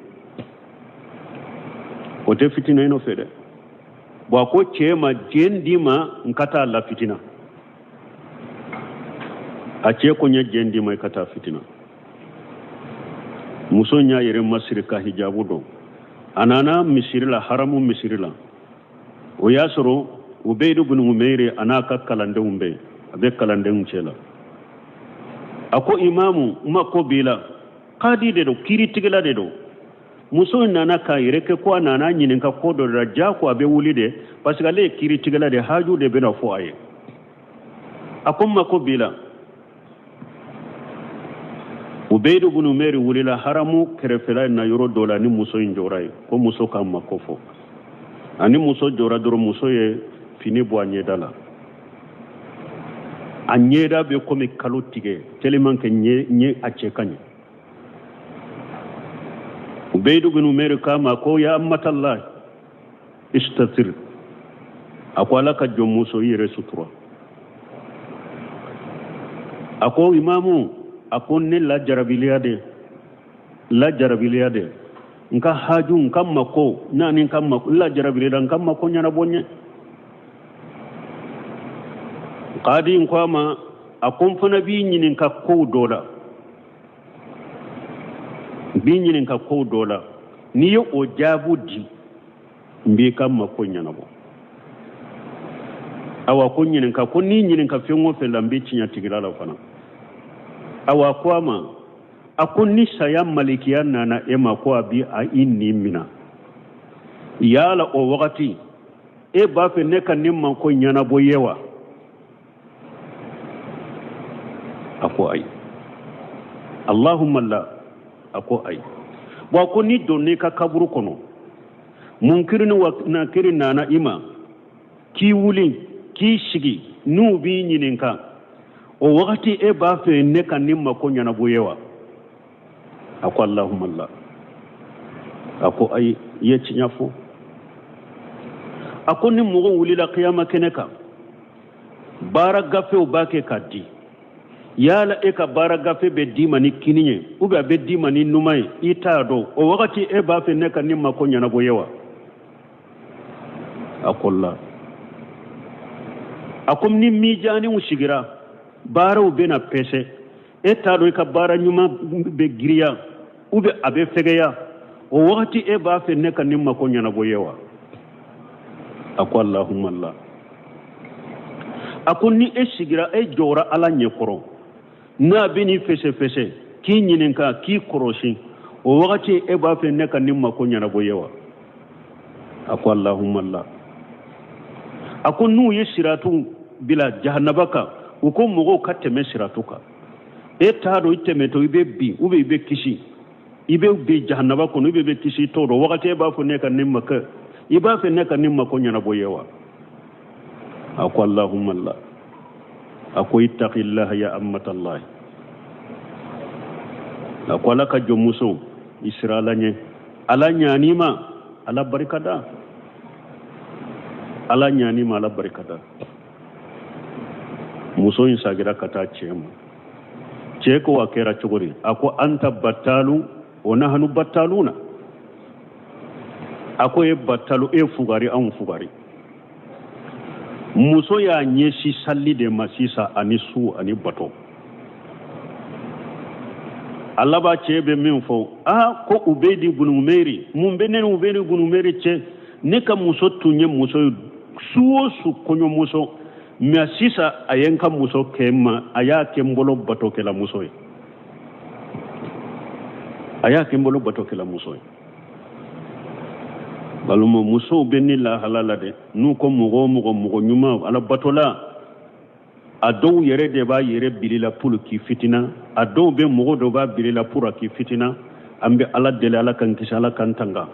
Speaker 2: o tɛ fitina i nɔfɛ dɛ. Bon, a ko cɛ ma, jɛn di ma n ka taa la fitina. A cɛ ko n ye jɛn di ma i ka taa fitina. Muso y'a yɛrɛ masiri ka hijabu don. A nana misiri la, haramu misiri la. O y'a sɔrɔ Ubeyidi bin Umair a n'a ka kalandenw bɛ, a bɛ kalandenw cɛ la. A ko imamu, n mako b'i la. Kadi de don, kiiritigɛla de don. Muso in nana k'a yɛrɛ kɛ ko a nana ɲininka ko dɔ de la, ja ko a bɛ wuli de, parce que ale ye kiiritigɛla de, haju de bɛna fɔ a ye. A ko n mako b'i la. Ubeyidi bin Umair wulila haramu kɛrɛfɛla in na yɔrɔ dɔ la ni muso in jɔra ye, ko muso k'a mako fɔ. Ani muso jɔra dɔrɔn, muso ye fini bɔ a ɲɛda la. A ɲɛda bɛ komi kalo tigɛ, tellement que ɲɛ a cɛ ka ɲi. Ubeidu bin Umeri k'a ma ko ya amatallah istatir, a ko Ala ka jɔnmuso, i yɛrɛ sutura. A ko imamu, a ko ne lajarabilen de, lajarabilen de, n ka haju, n ka mako naani, n ka mako, n lajarabilen, n ka mako ɲɛnabɔ n ye. Kadi in ko a ma, a ko n fana b'i ɲininka kow dɔ la, n b'i ɲininka kow dɔ la, n'i ye o jaabu di, n b'i ka mako ɲɛnabɔ. Awa, ko ɲininka, ko n'i ɲininka fɛn o fɛn la, n bɛ tiɲɛ tigila la fana. Awa, ko a ma, a ko ni saya malikiya nana e ma ko a bi a i ni mina, yala o wagati e b'a fɛ ne ka nin mako ɲɛnabɔ ye wa? A ko ayi. Allahumma la. A ko ayi. Bon, ko n'i donna i ka kaburu kɔnɔ, munkiri ni nakiri nana i ma k'i wuli k'i sigi, n'u b'i ɲininka, o wagati e b'a fɛ ne ka nin mako ɲɛnabɔ ye wa? A ko allahumma la. A ko ayi, i ye tiɲɛ fɔ. A ko ni mɔgɔ wulila kiyama kɛnɛ kan, baara gafew b'a kɛ ka di, yala e ka baara gafe bɛ d'i ma ni kini ye ou bien a bɛ d'i ma ni numan ye, i t'a dɔn, o wagati e b'a fɛ ne ka nin mako ɲɛnabɔ ye wa? A ko la. A ko ni mijaniw sigira, baaraw bɛna pɛsɛ, e t'a dɔn i ka baara ɲuman bɛ giriya ou bien a bɛ fɛgɛya, o wagati e b'a fɛ ne ka nin mako ɲɛnabɔ ye wa? A ko allahumma la. A ko ni e sigira, e jɔra Ala ɲɛkɔrɔ, n'a bɛ n'i fɛsɛfɛsɛ k'i ɲininka k'i kɔrɔsi, o wagati e b'a fɛ ne ka nin mako ɲɛnabɔ ye wa? A ko allahumma la. A ko n'u ye siratu bila jahanaba kan, u ko mɔgɔw ka tɛmɛ siratu kan, e t'a dɔn i tɛmɛtɔ i bɛ bin ou bien i bɛ kisi, i bɛ bin jahanaba kɔnɔ ou bien i bɛ kisi, i t'o dɔn, wagati e b'a fɔ ne ka nin mako, i b'a fɛ ne ka nin mako ɲɛnabɔ ye wa? A ko allahumma la. A ko ittaqillaha ya amatallahi. A ko Ala ka jɔnmuso, i siran Ala ɲɛ, Ala ɲan'i ma, Ala barika da, Ala ɲan'i ma, Ala barika da. Muso in sagira ka taa cɛ ma. Cɛ ko a kɛra cogo di? A ko anta battalu wa nahnu battaluna. A ko e battalu, e fugari, anw fugari. Muso y'a ɲɛsin sali de ma sisan, ani su ani bato. A laban cɛ bɛ min fɔ, aa, ko Ubeyidi bunu Umeri, mun bɛ ne ni Ubeyidi bunu Umeri cɛ? Ne ka muso tun ye muso ye su o su kɔɲɔmuso, mais sisan a ye n ka muso kɛ ma, a y'a kɛ n bolo batokɛla muso ye, a y'a kɛ n bolo batokɛla muso ye. Balima, musow bɛ ni lahala la dɛ. N'u ko mɔgɔ o mɔgɔ mɔgɔ ɲuman, Ala batola, a dɔw yɛrɛ de b'a yɛrɛ bilila pour k'i fitina, a dɔw bɛ mɔgɔ dɔ b'a bilila pour k'i fitina. An bɛ Ala deli, Ala k'an kisi, Ala k'an tanga.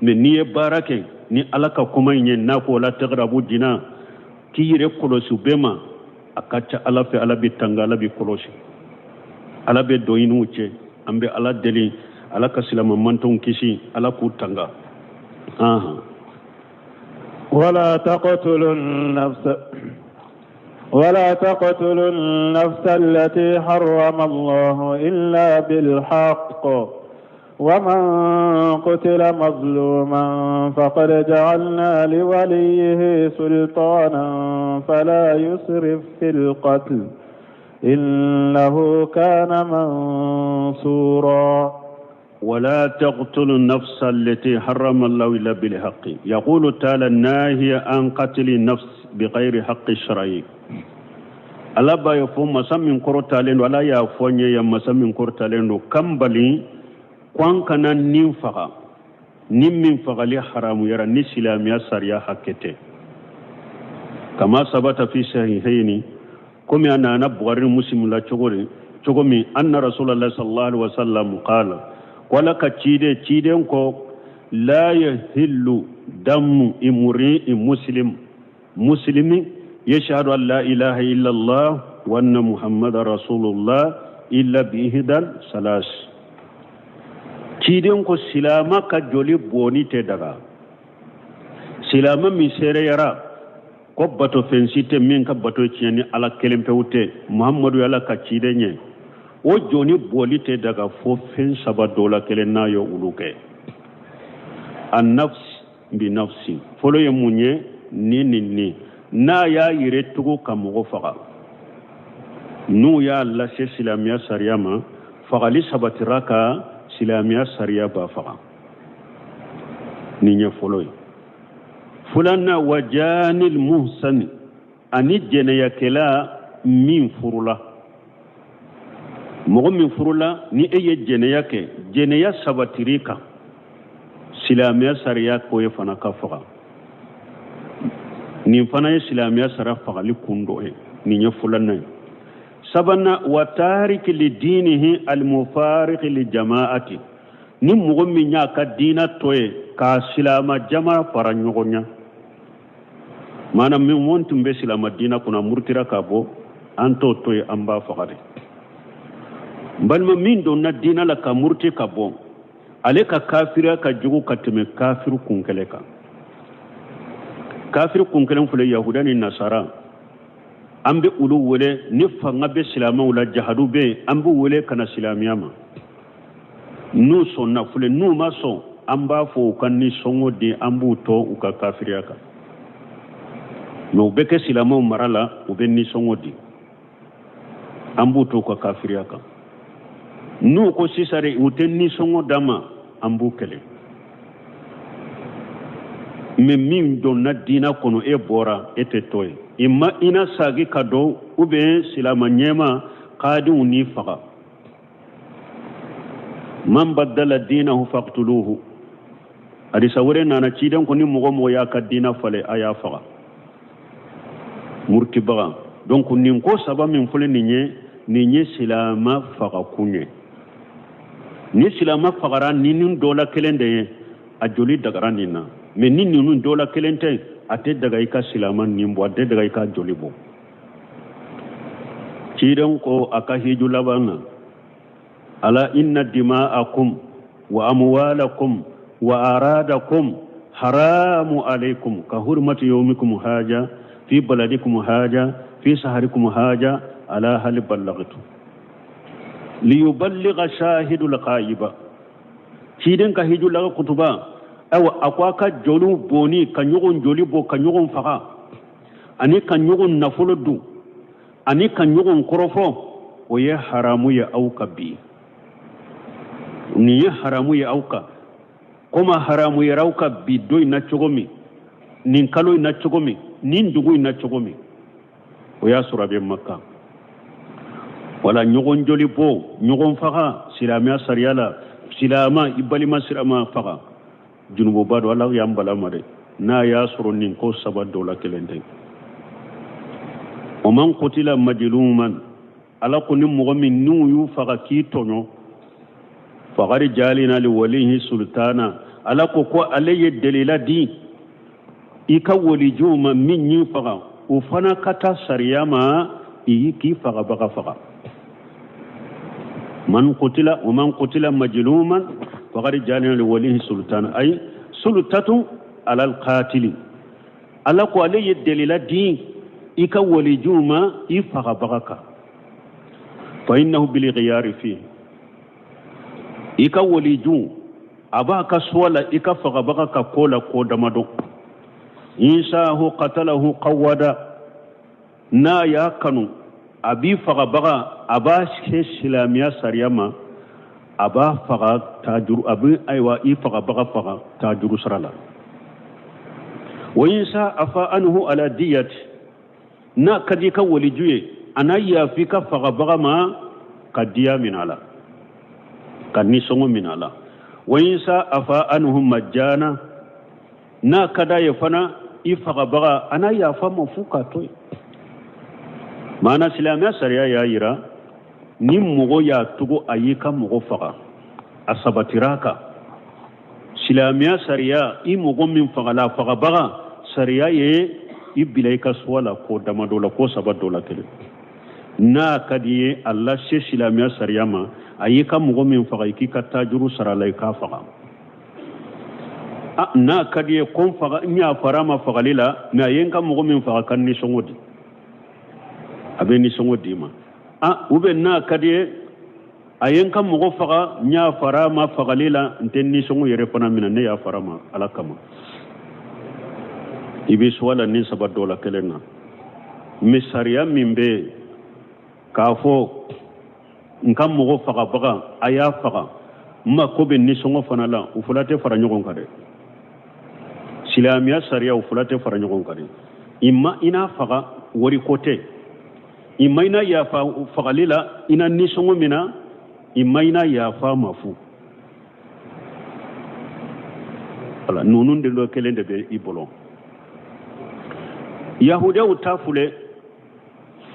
Speaker 2: Mais n'i ye baara kɛ ni Ala ka kuma in ye, n'a ko la taqrabu zina, k'i yɛrɛ kɔlɔsi bɛɛ ma, a ka ca Ala fɛ, Ala bɛ tanga, Ala bɛ kɔlɔsi, Ala bɛ don i n'u cɛ. An bɛ Ala deli, Ala ka silama mantɔnw kisi, Ala k'u tanga. Ahan.
Speaker 1: ولا تقتلوا النفس ولا تقتلوا النفس التي حرم الله إلا بالحق ومن قتل مظلوما فقد جعلنا لوليه سلطانا فلا يسرف في القتل إنه كان منصورا.
Speaker 2: ولا تقتلوا النفس التي حرم الله إلا بالحق. يقول تعالى الناهي عن قتل النفس بغير حق الشرعي. Ala b'a ye fɔ masa min kɔrɔtalen don, Ala y'a fɔ n ye yan, masa min kɔrɔtalen don, kan bali ko an kana nin faga, ni min fagali haramuyara ni silamɛya sariya hakɛ tɛ. Kama sabata fi sahihaini, komi a nana Bukhari ni Muslim la cogo di, cogo min, anna rasulallah sallallahu alaihi wasallam qala, ko Ala ka ciden ko la yahillu damu imri'in muslim muslimi yashhadu an la ilaha illallah wa anna muhammadar rasulullah illa bi ihdan salas. Ciden ko silama ka joli bɔnni tɛ daga. Silama min seereyara ko batofɛn si tɛ min ka bato tiɲɛ ni Ala kelen pewu tɛ, Muhamadu ye Ala ka ciden ye, o joli bɔli tɛ daga fo fɛn saba dɔ la kelen n'a ye olu kɛ. An-nafs bi nafsi, fɔlɔ ye mun ye? Ni ni ni n'a y'a yɛrɛ tugu ka mɔgɔ faga, n'u y'a lase silamɛya sariya ma, fagali sabatira ka silamɛya sariya b'a faga. Nin ye fɔlɔ ye. Filanan, wa janil muhsani, ani jɛnɛyakɛla min furula. Mɔgɔ min furula ni e ye jɛnɛya kɛ, jɛnɛya sabatir'i kan, silamɛya sariya ko e fana ka faga. Nin fana ye silamɛya sariya fagali kun dɔ ye. Nin ye filanan ye. Sabanan, wa tariki li dinihi almufariki li jamaati, ni mɔgɔ min y'a ka diina to yen ka silama jama fara ɲɔgɔn ɲa, maana min mɔn tun bɛ silama diina kɔnɔ, a murutira ka bɔ, an t'o to yen, an b'a faga de. N balima, min donna diina la ka muruti ka bɔ, ale ka kafiriya ka jugu ka tɛmɛ kafiri kun kelen kan. Kafiri kun kelen filɛ, yahuda ni nasara, an bɛ olu wele ni fanga bɛ silamɛw la, jahadu bɛ yen, an b'u wele ka na silamɛya ma. N'u sɔnna filɛ, n'u ma sɔn, an b'a fɔ u ka nisɔngɔ di, an b'u to u ka kafiriya kan. Mais u bɛ kɛ silamɛw mara la, u bɛ nisɔngɔ di, an b'u to u ka kafiriya kan. N'u ko sisan de u tɛ nisɔngɔ d'an ma, an b'u kɛlɛ. Mais min donna diina kɔnɔ, e bɔra, e tɛ to yen. I ma i na sagi ka don, ou bien silama ɲɛma kadiw n'i faga. Man baddala dinahu faqtuluhu. Hadisa wɛrɛ nana, ciden ko ni mɔgɔ mɔgɔ y'a ka diina falen, a y'a faga. Murutibaga. Donc nin ko saba min filɛ nin ye, nin ye silama faga kun ye. Ni silama fagara ni nin dɔ la kelen de ye, a joli dagara nin na. Mais ni ninnu dɔ la kelen tɛ, a tɛ daga i ka silama nin bɔ, a tɛ daga i ka joli bɔ. Ciden ko a ka hiju laban na, ala inna dima'akum wa amwalakum wa aradakum haramu alaikum ka hurmati yawmikum haja fi baladikum haja fi saharikum haja ala hal ballagtu liyuballigha shahidul ghaiba. Ciden ka hiju laga kutuba, ayiwa, a ko a ka joliw bɔnni, ka ɲɔgɔn joli bɔ, ka ɲɔgɔn faga, ani ka ɲɔgɔn nafolo dun, ani ka ɲɔgɔn kɔrɔfɔ, o ye haramu ye aw kan bi. Nin ye haramu ye aw kan, komi a haramuyara aw kan bi don in na cogo min, nin kalo in na cogo min, nin dugu in na cogo min. O y'a sɔrɔ a bɛ Maka. Wala ɲɔgɔn joli bɔ, ɲɔgɔn faga, silamɛya sariya la, silama i balima silama faga, junububa don. Ala y'an bala ma dɛ, n'a y'a sɔrɔ nin ko saba dɔ la kelen tɛ. O man kutila majluman, Ala ko ni mɔgɔ min n'u y'u faga k'i tɔɲɔ, faqad jalina li walihi sultana, Ala ko ko ale ye delila di i ka walijuw ma min y'i faga, o fana ka taa sariya ma i k'i fagabaga faga. Man kutila wa man kutila majluman faqad jalina li walihi sultana, ay sultatu ala alqatili. Ala ko ale ye delila di i ka walijuw ma i fagabaga kan. Fa innahu bil khiyari fi, i ka walijuw a b'a ka suwa la i ka fagabaga ka ko la ko damadɔ. Insahu qatalahu qawada, n'a y'a kanu a b'i fagabaga, a b'a se silamɛya sariya ma, a b'a faga tajuru, a bɛ ayiwa i fagabaga faga tajuru sara la. Wa insa afa anhu ala diyati, n'a ka di i ka waliju ye, a n'a yafa i ka fagabaga ma ka diya minɛ a la, ka nisɔngɔ minɛ a la. Wa insa afa anhu majana, n'a ka d'a ye fana i fagabaga a n'a yafa ma fu k'a to yen. Maana silamɛya sariya y'a yira ni mɔgɔ y'a tugu a y'i ka mɔgɔ faga, a sabatira a kan. Silamɛya sariya, i mɔgɔ min fagala, a fagabaga, sariya ye i bila i ka suwa la ko damadɔ la, ko saba dɔ la kelen. N'a ka di ye a lase silamɛya sariya ma, a y'i ka mɔgɔ min faga, i k'i ka tajuru sara a la, i k'a faga. N'a ka di ye ko n faga, n yafara a ma fagali la, mais a ye n ka mɔgɔ min faga, ka nisɔngɔ di, a bɛ nisɔngɔ d'i ma. Ou bien n'a ka di ye, a ye n ka mɔgɔ faga, n yafara a ma fagali la, n tɛ nisɔngɔ yɛrɛ fana minɛ, ne yafara a ma Ala kama. I bɛ suwa la nin saba dɔ la kelen na. Mais sariya min bɛ yen k'a fɔ n ka mɔgɔ fagabaga, a y'a faga, n mako bɛ nisɔngɔ fana la, u fila tɛ fara ɲɔgɔn kan dɛ. Silamɛya sariya, u fila tɛ fara ɲɔgɔn kan dɛ. I ma i n'a faga, wariko tɛ. I ma i na yafa fagali la, i na nisɔngɔ min na, i ma i na yafa ma fu. Wala ninnu de dɔ kelen de bɛ i bolo. Yahudiyaw ta filɛ,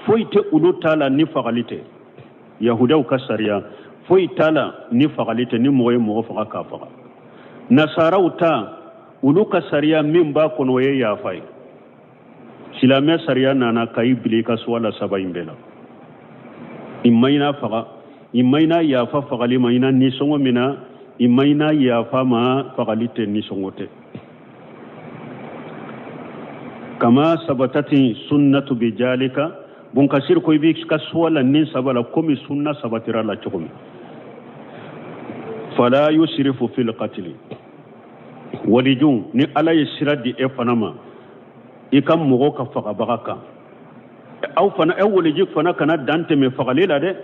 Speaker 2: foyi tɛ olu ta la ni fagali tɛ. Yahudiyaw ka sariya, foyi t'a la ni fagali tɛ. Ni mɔgɔ ye mɔgɔ faga, k'a faga. Nasaraw ta, olu ka sariya min b'a kɔnɔ, o ye yafa ye. Silamɛ sariya nana ka i bila i ka suwa la saba in bɛɛ la. I ma i n'a faga, i ma i n'a yafa fagali ma, i na nisɔngɔ min na, i ma i n'a yafa ma fagali tɛ, nisɔngɔ tɛ. Kama sabatati sunnatu bi jalika. Bunkasir ko i b'i ka suwa la nin saba la komi sunna sabatira la cogo min. Fala yusrifu fil qatli. Walijun, ni Ala ye sira di e fana ma i ka mɔgɔ ka fagabaga kan, aw fana, e waliji fana kana dan tɛmɛ fagali la dɛ.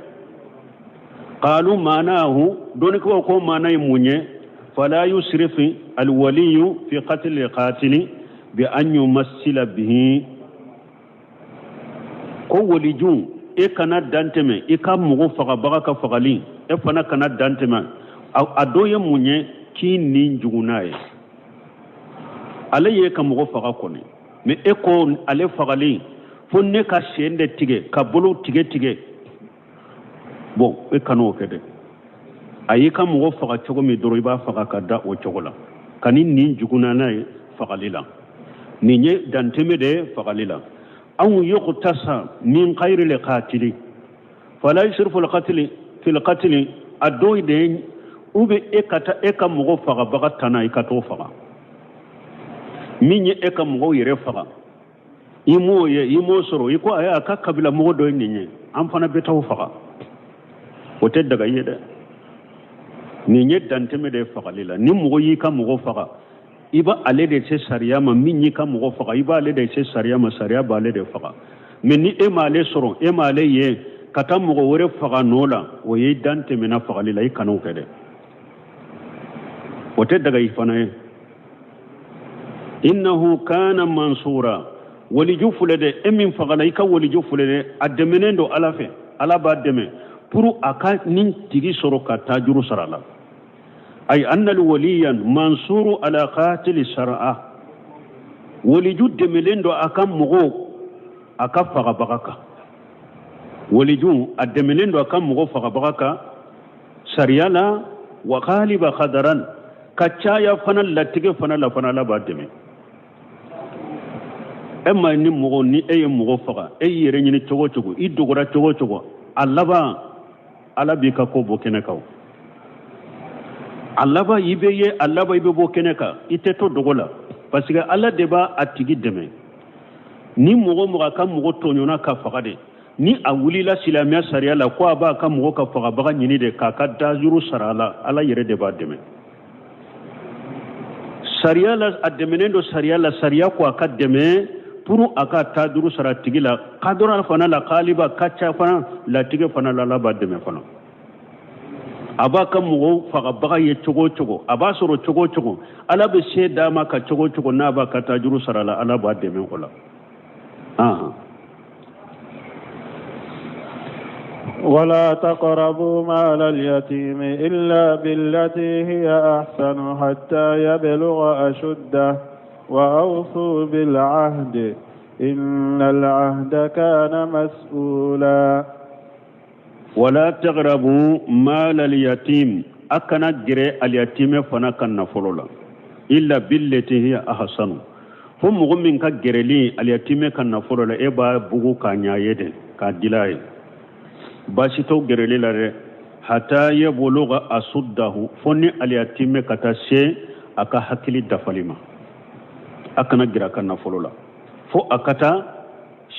Speaker 2: Qalu maanahu, dɔnnikɛlaw ko maana ye mun ye? Fala yusrifi alwaliyu fi qatli qatili bi an yumassila bihi. Ko walijun, e kana dan tɛmɛ i ka mɔgɔ fagabaga ka fagali, e fana kana dan tɛmɛ. A dɔ ye mun ye? K'i nin jugu n'a ye. Ale ye ka mɔgɔ faga kɔni, mais e ko ale fagali fo ne ka sen de tigɛ, ka bolo tigɛ tigɛ. Bon, e kan'o kɛ dɛ. A y'i ka mɔgɔ faga cogo min dɔrɔn, i b'a faga ka da o cogo la, ka ni nin jugu n'a ye fagali la. Nin ye dantɛmɛ de ye fagali la. Aw yuqtasa min khayri le qatili fala yusrifu al-qatli fil qatli. A dɔ de ye u bɛ e ka taa e ka mɔgɔ fagabaga tana, i ka t'o faga. Min ye e ka mɔgɔw yɛrɛ faga, i m'o ye, i m'o sɔrɔ, i ko a ka kabila mɔgɔ dɔ ye nin ye, an fana bɛ t'o faga, o tɛ daga i ye dɛ. Nin ye dantɛmɛ de ye fagali la. Ni mɔgɔ y'i ka mɔgɔ faga, i b'ale de se sariya ma. Min y'i ka mɔgɔ faga, i b'ale de se sariya ma, sariya b'ale de faga. Mais ni e m'ale sɔrɔ, e m'ale ye, ka taa mɔgɔ wɛrɛ faga nɔ la, o ye dan tɛmɛna fagali la. I kan'o kɛ dɛ, o tɛ daga i fana ye. Innahu kana mansura. Waliju filɛ dɛ, e min fagala, i ka waliju filɛ dɛ, a dɛmɛnen don Ala fɛ. Ala b'a dɛmɛ pour a ka nin tigi sɔrɔ ka taa juru sara la. Ay anna alwaliyan mansuru ala qatili shar'a. Waliju dɛmɛlen don a ka mɔgɔw a ka fagabaga kan. Waliju a dɛmɛlen don a ka mɔgɔ fagabaga kan sariya la. Wa ghaliba qadaran, ka caya fana latigɛ fana la fana, Ala b'a dɛmɛ. E ma ni mɔgɔ, ni e ye mɔgɔ faga, e y'i yɛrɛ ɲini cogo cogo, i dogora cogo cogo, a laban Ala b'i ka ko bɔ kɛnɛ kan. A laban i bɛ ye, a laban i bɛ bɔ kɛnɛ kan, i tɛ to dogo la, parce que Ala de b'a a tigi dɛmɛ. Ni mɔgɔ mɔgɔ a ka mɔgɔ tɔɲɔna ka faga de, ni a wulila silamɛya sariya la ko a b'a ka mɔgɔ ka fagabaga ɲini de k'a ka dajuru sara a la, Ala yɛrɛ de b'a dɛmɛ sariya la. A dɛmɛnen don sariya la, sariya ko a ka dɛmɛ pour a ka tajuru sara tigi la. Kadɔrɔ fana la kaliba ka ca fana latigɛ fana la, Ala b'a dɛmɛ fana. A b'a ka mɔgɔw fagabaga ye cogo o cogo, a b'a sɔrɔ cogo o cogo, Ala bɛ se d'a ma ka cogo o cogo n'a b'a ka tajuru sara la, Ala b'a dɛmɛ o la.
Speaker 1: ولا تقربوا مال اليتيم إلا بالتي هي أحسن حتى يبلغ أشده وأوفوا بالعهد إن العهد كان مسؤولا.
Speaker 2: ولا تقربوا مال اليتيم، a kana gɛrɛ alyatimɛ fana ka nafolo la, illa billati hiya ahsanu, fo mɔgɔ min ka gɛrɛli alyatimɛ ka nafolo la, e b'a bugu k'a ɲa ye de k'a dila ye. Baasi t'o gɛrɛli la dɛ, hata yabuluga asuddahu, fo ni aliyatimɛ ka taa se a ka hakili dafali ma. A kana gɛrɛ a ka nafolo la fo a ka taa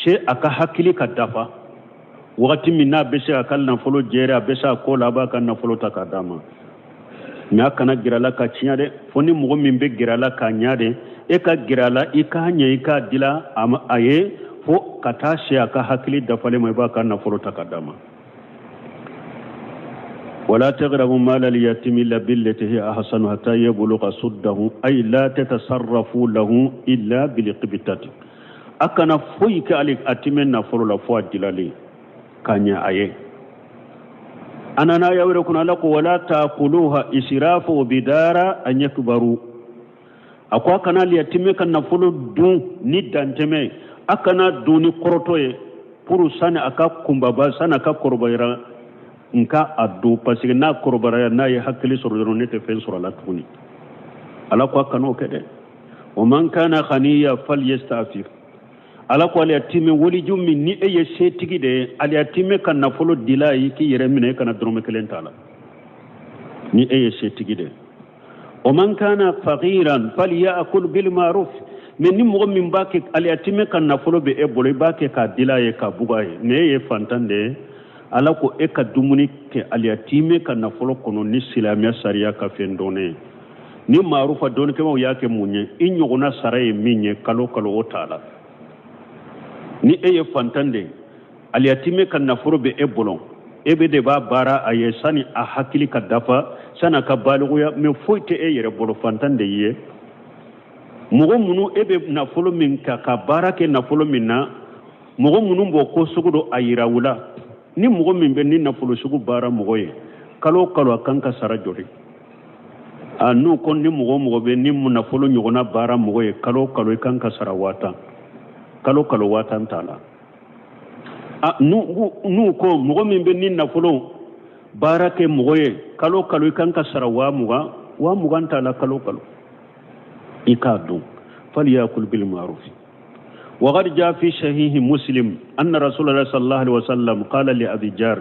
Speaker 2: se a ka hakili ka dafa. Wagati min n'a bɛ se a ka nafolo jɛrɛ, a bɛ se a ko la, a b'a ka nafolo ta k'a d'a ma. Mɛ a kana gɛrɛ a la ka tiɲɛ dɛ, fo ni mɔgɔ min bɛ gɛrɛ a la k'a ɲa de, e ka gɛrɛ a la, i k'a ɲɛ, i k'a dila a ye fo ka taa se a ka hakili dafalen ma, i b'a ka nafolo ta k'a d'a ma. Wala taqrabu mala al-yatimi illa billati hiya ahsanu hatta yabluga suddahu, ay la tatasarrafu lahu illa bilqibtati. A kana foyi kɛ aliyatimɛ nafolo la fo a dilalen ka ɲɛ a ye. A nana aya wɛrɛ kɔnɔ, Ala ko wala takuluha israfa wa bidara an yakbaru. A ko a kana aliyatimɛ ka nafolo dun ni dantɛmɛ ye, a kana dun ni kɔrɔtɔ ye, pour sani a ka kunbaba, sani a ka kɔrɔbayara n ka a dun, parce que n'a kɔrɔbayara, n'a ye hakili sɔrɔ dɔrɔn, ne tɛ fɛn sɔrɔ a la tuguni. Ala ko a kan'o kɛ dɛ. Wa man kana ghaniya falyastafif. Ala ko aliyatimɛ waliju min ni e ye setigi de ye, aliyatimɛ ka nafolo dila ye, k'i yɛrɛ minɛ, e kana dɔrɔmɛ kelen t'a la ni e ye setigi de ye. Wa man kana faqiran falyakul bil ma'ruf. Mɛ ni mɔgɔ min b'a kɛ aliyatimɛ ka nafolo bɛ e bolo, i b'a kɛ k'a dila ye, k'a buga ye, mɛ e ye fantan de ye, Ala ko e ka dumuni kɛ aliyatimɛ ka nafolo kɔnɔ ni silamɛya sariya ka fɛn dɔnnen ye. Ni maarufa dɔnnikɛbaaw y'a kɛ mun ye, i ɲɔgɔnna sara ye min ye kalo kalo, o t'a la. Ni e ye fantan de ye, aliyatimɛ ka nafolo bɛ e bolo, e bɛ de b'a baara a ye sani a hakili ka dafa, sani a ka balikuya, mɛ foyi tɛ e yɛrɛ bolo, fantan de ye. Mɔgɔ minnu e bɛ nafolo min ka baara kɛ nafolo min na, mɔgɔ minnu b'o ko sugu dɔn, a yira u la. Ni mɔgɔ min bɛ ni nafolo sugu baara mɔgɔ ye kalo o kalo, a kan ka sara joli? A n'u ko ni mɔgɔ o mɔgɔ bɛ ni nafolo ɲɔgɔnna baara mɔgɔ ye kalo o kalo, i kan ka sara 10,000, kalo kalo 10,000 t'a la. A n'u ko mɔgɔ min bɛ ni nafolo baara kɛ mɔgɔ ye kalo kalo, i kan ka sara 20,000, 20,000 t'a la kalo kalo, i k'a dun. Falyakul bil ma'ruf. وقد جاء في صحيح مسلم أن رسول الله صلى الله عليه وسلم قال لأبي جار،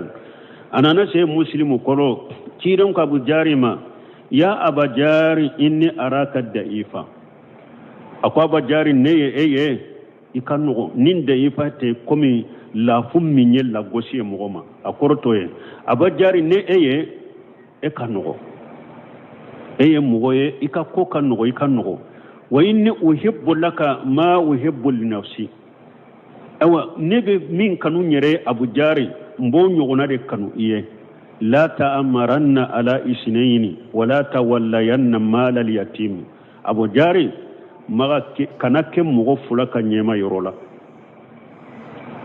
Speaker 2: a nana sahih Muslim kɔnɔ, ciden ko Abu Jari ma: ya Aba Jari, inni araka da'ifa. A ko Aba Jari, ne ye e ye i ka nɔgɔ ni da'ifa tɛ komi lafu min ye lagosi ye mɔgɔ ma, a kɔrɔ t'o ye. Aba Jari, ne e ye e ka nɔgɔ, e ye mɔgɔ ye i ka ko ka nɔgɔ, i ka nɔgɔ. Wa inni uhibbu laka ma uhibbu li nafsi. Ayiwa, ne bɛ min kanu n yɛrɛ ye, Abu Jari, n b'o ɲɔgɔnna de kanu i ye. La ta'amaranna ala isnayni wala tawallayanna mala al-yatim. Abu Jari, maga kana kɛ mɔgɔ fila ka ɲɛma yɔrɔ la,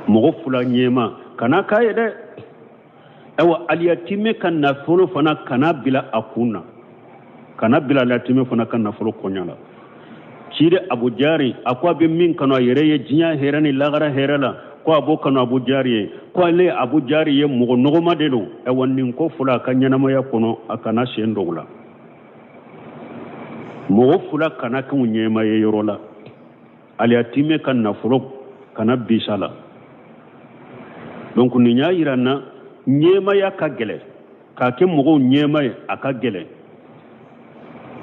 Speaker 2: mɔgɔ fila ɲɛma kana k'a ye dɛ. Ayiwa, aliyatimɛ ka nafolo fana kana bila a kun na, kana bila aliyatimɛ fana ka nafolo koɲa la. Ciden Abu Jari a ko a bɛ min kanu a yɛrɛ ye diɲɛ hɛrɛ ni lagara hɛrɛ la, ko a b'o kanu Abu Jari ye, ko ale Abu Jari ye mɔgɔ nɔgɔma de don. Ayiwa, nin ko fila a ka ɲɛnamaya kɔnɔ, a kana sen don o la. Mɔgɔ fila kana kɛ u ɲɛma ye yɔrɔ la. Aliyatimɛ ka nafolo kana bisa la. Donc nin y'a yira n na ɲɛmaya ka gɛlɛn, k'a kɛ mɔgɔw ɲɛma ye a ka gɛlɛn.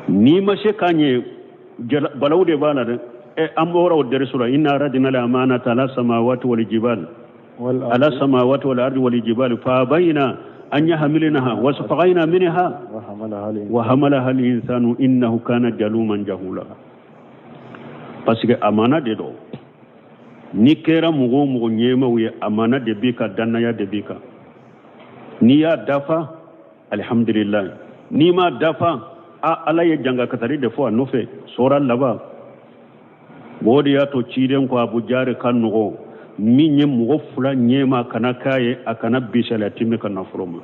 Speaker 2: N'i ma se k'a ɲɛ, balawu de b'a la dɛ. An bɔra o dɛrisu la: inna aradina al amanata ala samawati wal jibal, ala samawati wal ardi wal jibal, fa abayna an yahmilnaha wasfaqna minha wa hamalaha al insanu innahu kana jaluman jahula. Parce que amana de don. N'i kɛra mɔgɔ o mɔgɔ ɲɛmaw ye, amana de b'i kan, dannaya de b'i kan. N'i y'a dafa, alihamdulilayi. N'i m'a dafa, a Ala ye janga katari de fɔ a nɔfɛ sɔra laban. O de y'a to ciden ko Abu Jari ka nɔgɔ min ye mɔgɔ fila ɲɛma kana k'a ye, a kana bis'a aliyatimɛ ka nafolo ma.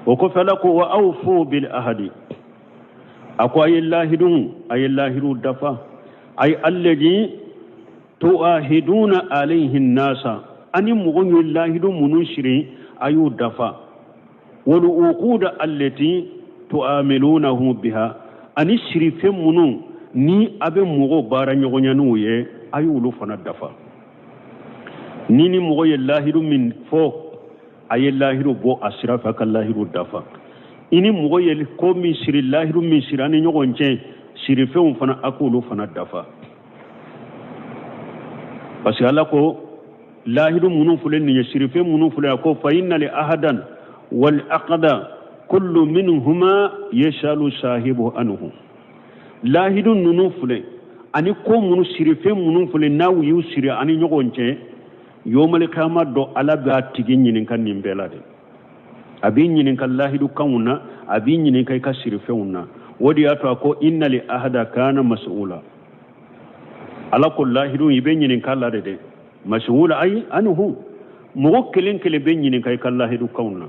Speaker 2: O kɔfɛ, Ala ko wa awfu bil ahadi. A ko a ye lahidu, a ye lahidu dafa. Ay alladhi tuahiduna alayhi nasa, ani mɔgɔ ye lahidu minnu siri, a y'u dafa. Wal uquda allati tuamilunahu biha, ani sirifɛn minnu ni a bɛ mɔgɔw baara ɲɔgɔnya n'u ye, a y'olu fana dafa. Ni mɔgɔ ye lahidu min fɔ A ye lahiru bɔ a sira fɛ, a ka lahiru dafa. I ni mɔgɔ ye ko min siri, lahiru min siri an ni ɲɔgɔn cɛ, sirifɛnw fana, a k'olu fana dafa, parce que Ala ko lahiru minnu filɛ nin ye, sirifɛn minnu filɛ, a ko fa innal ahadan wal aqda kullu minhuma yasalu sahibu anhu. Lahidu ninnu filɛ ani ko minnu, sirifɛn minnu filɛ, n'aw y'u siri ani ɲɔgɔn cɛ, yomali kiyama don, Ala b'a tigi ɲininka nin bɛɛ la de. A b'i ɲininka lahidu kanw na, a b'i ɲininka i ka sirifɛnw na. O de y'a to a ko innal ahada kana mas'ula. Ala ko lahidu, i bɛ ɲininka la de dɛ. Mas'ula ayi anhu, mɔgɔ kelen kelen bɛ ɲininka i ka lahidu kanw na.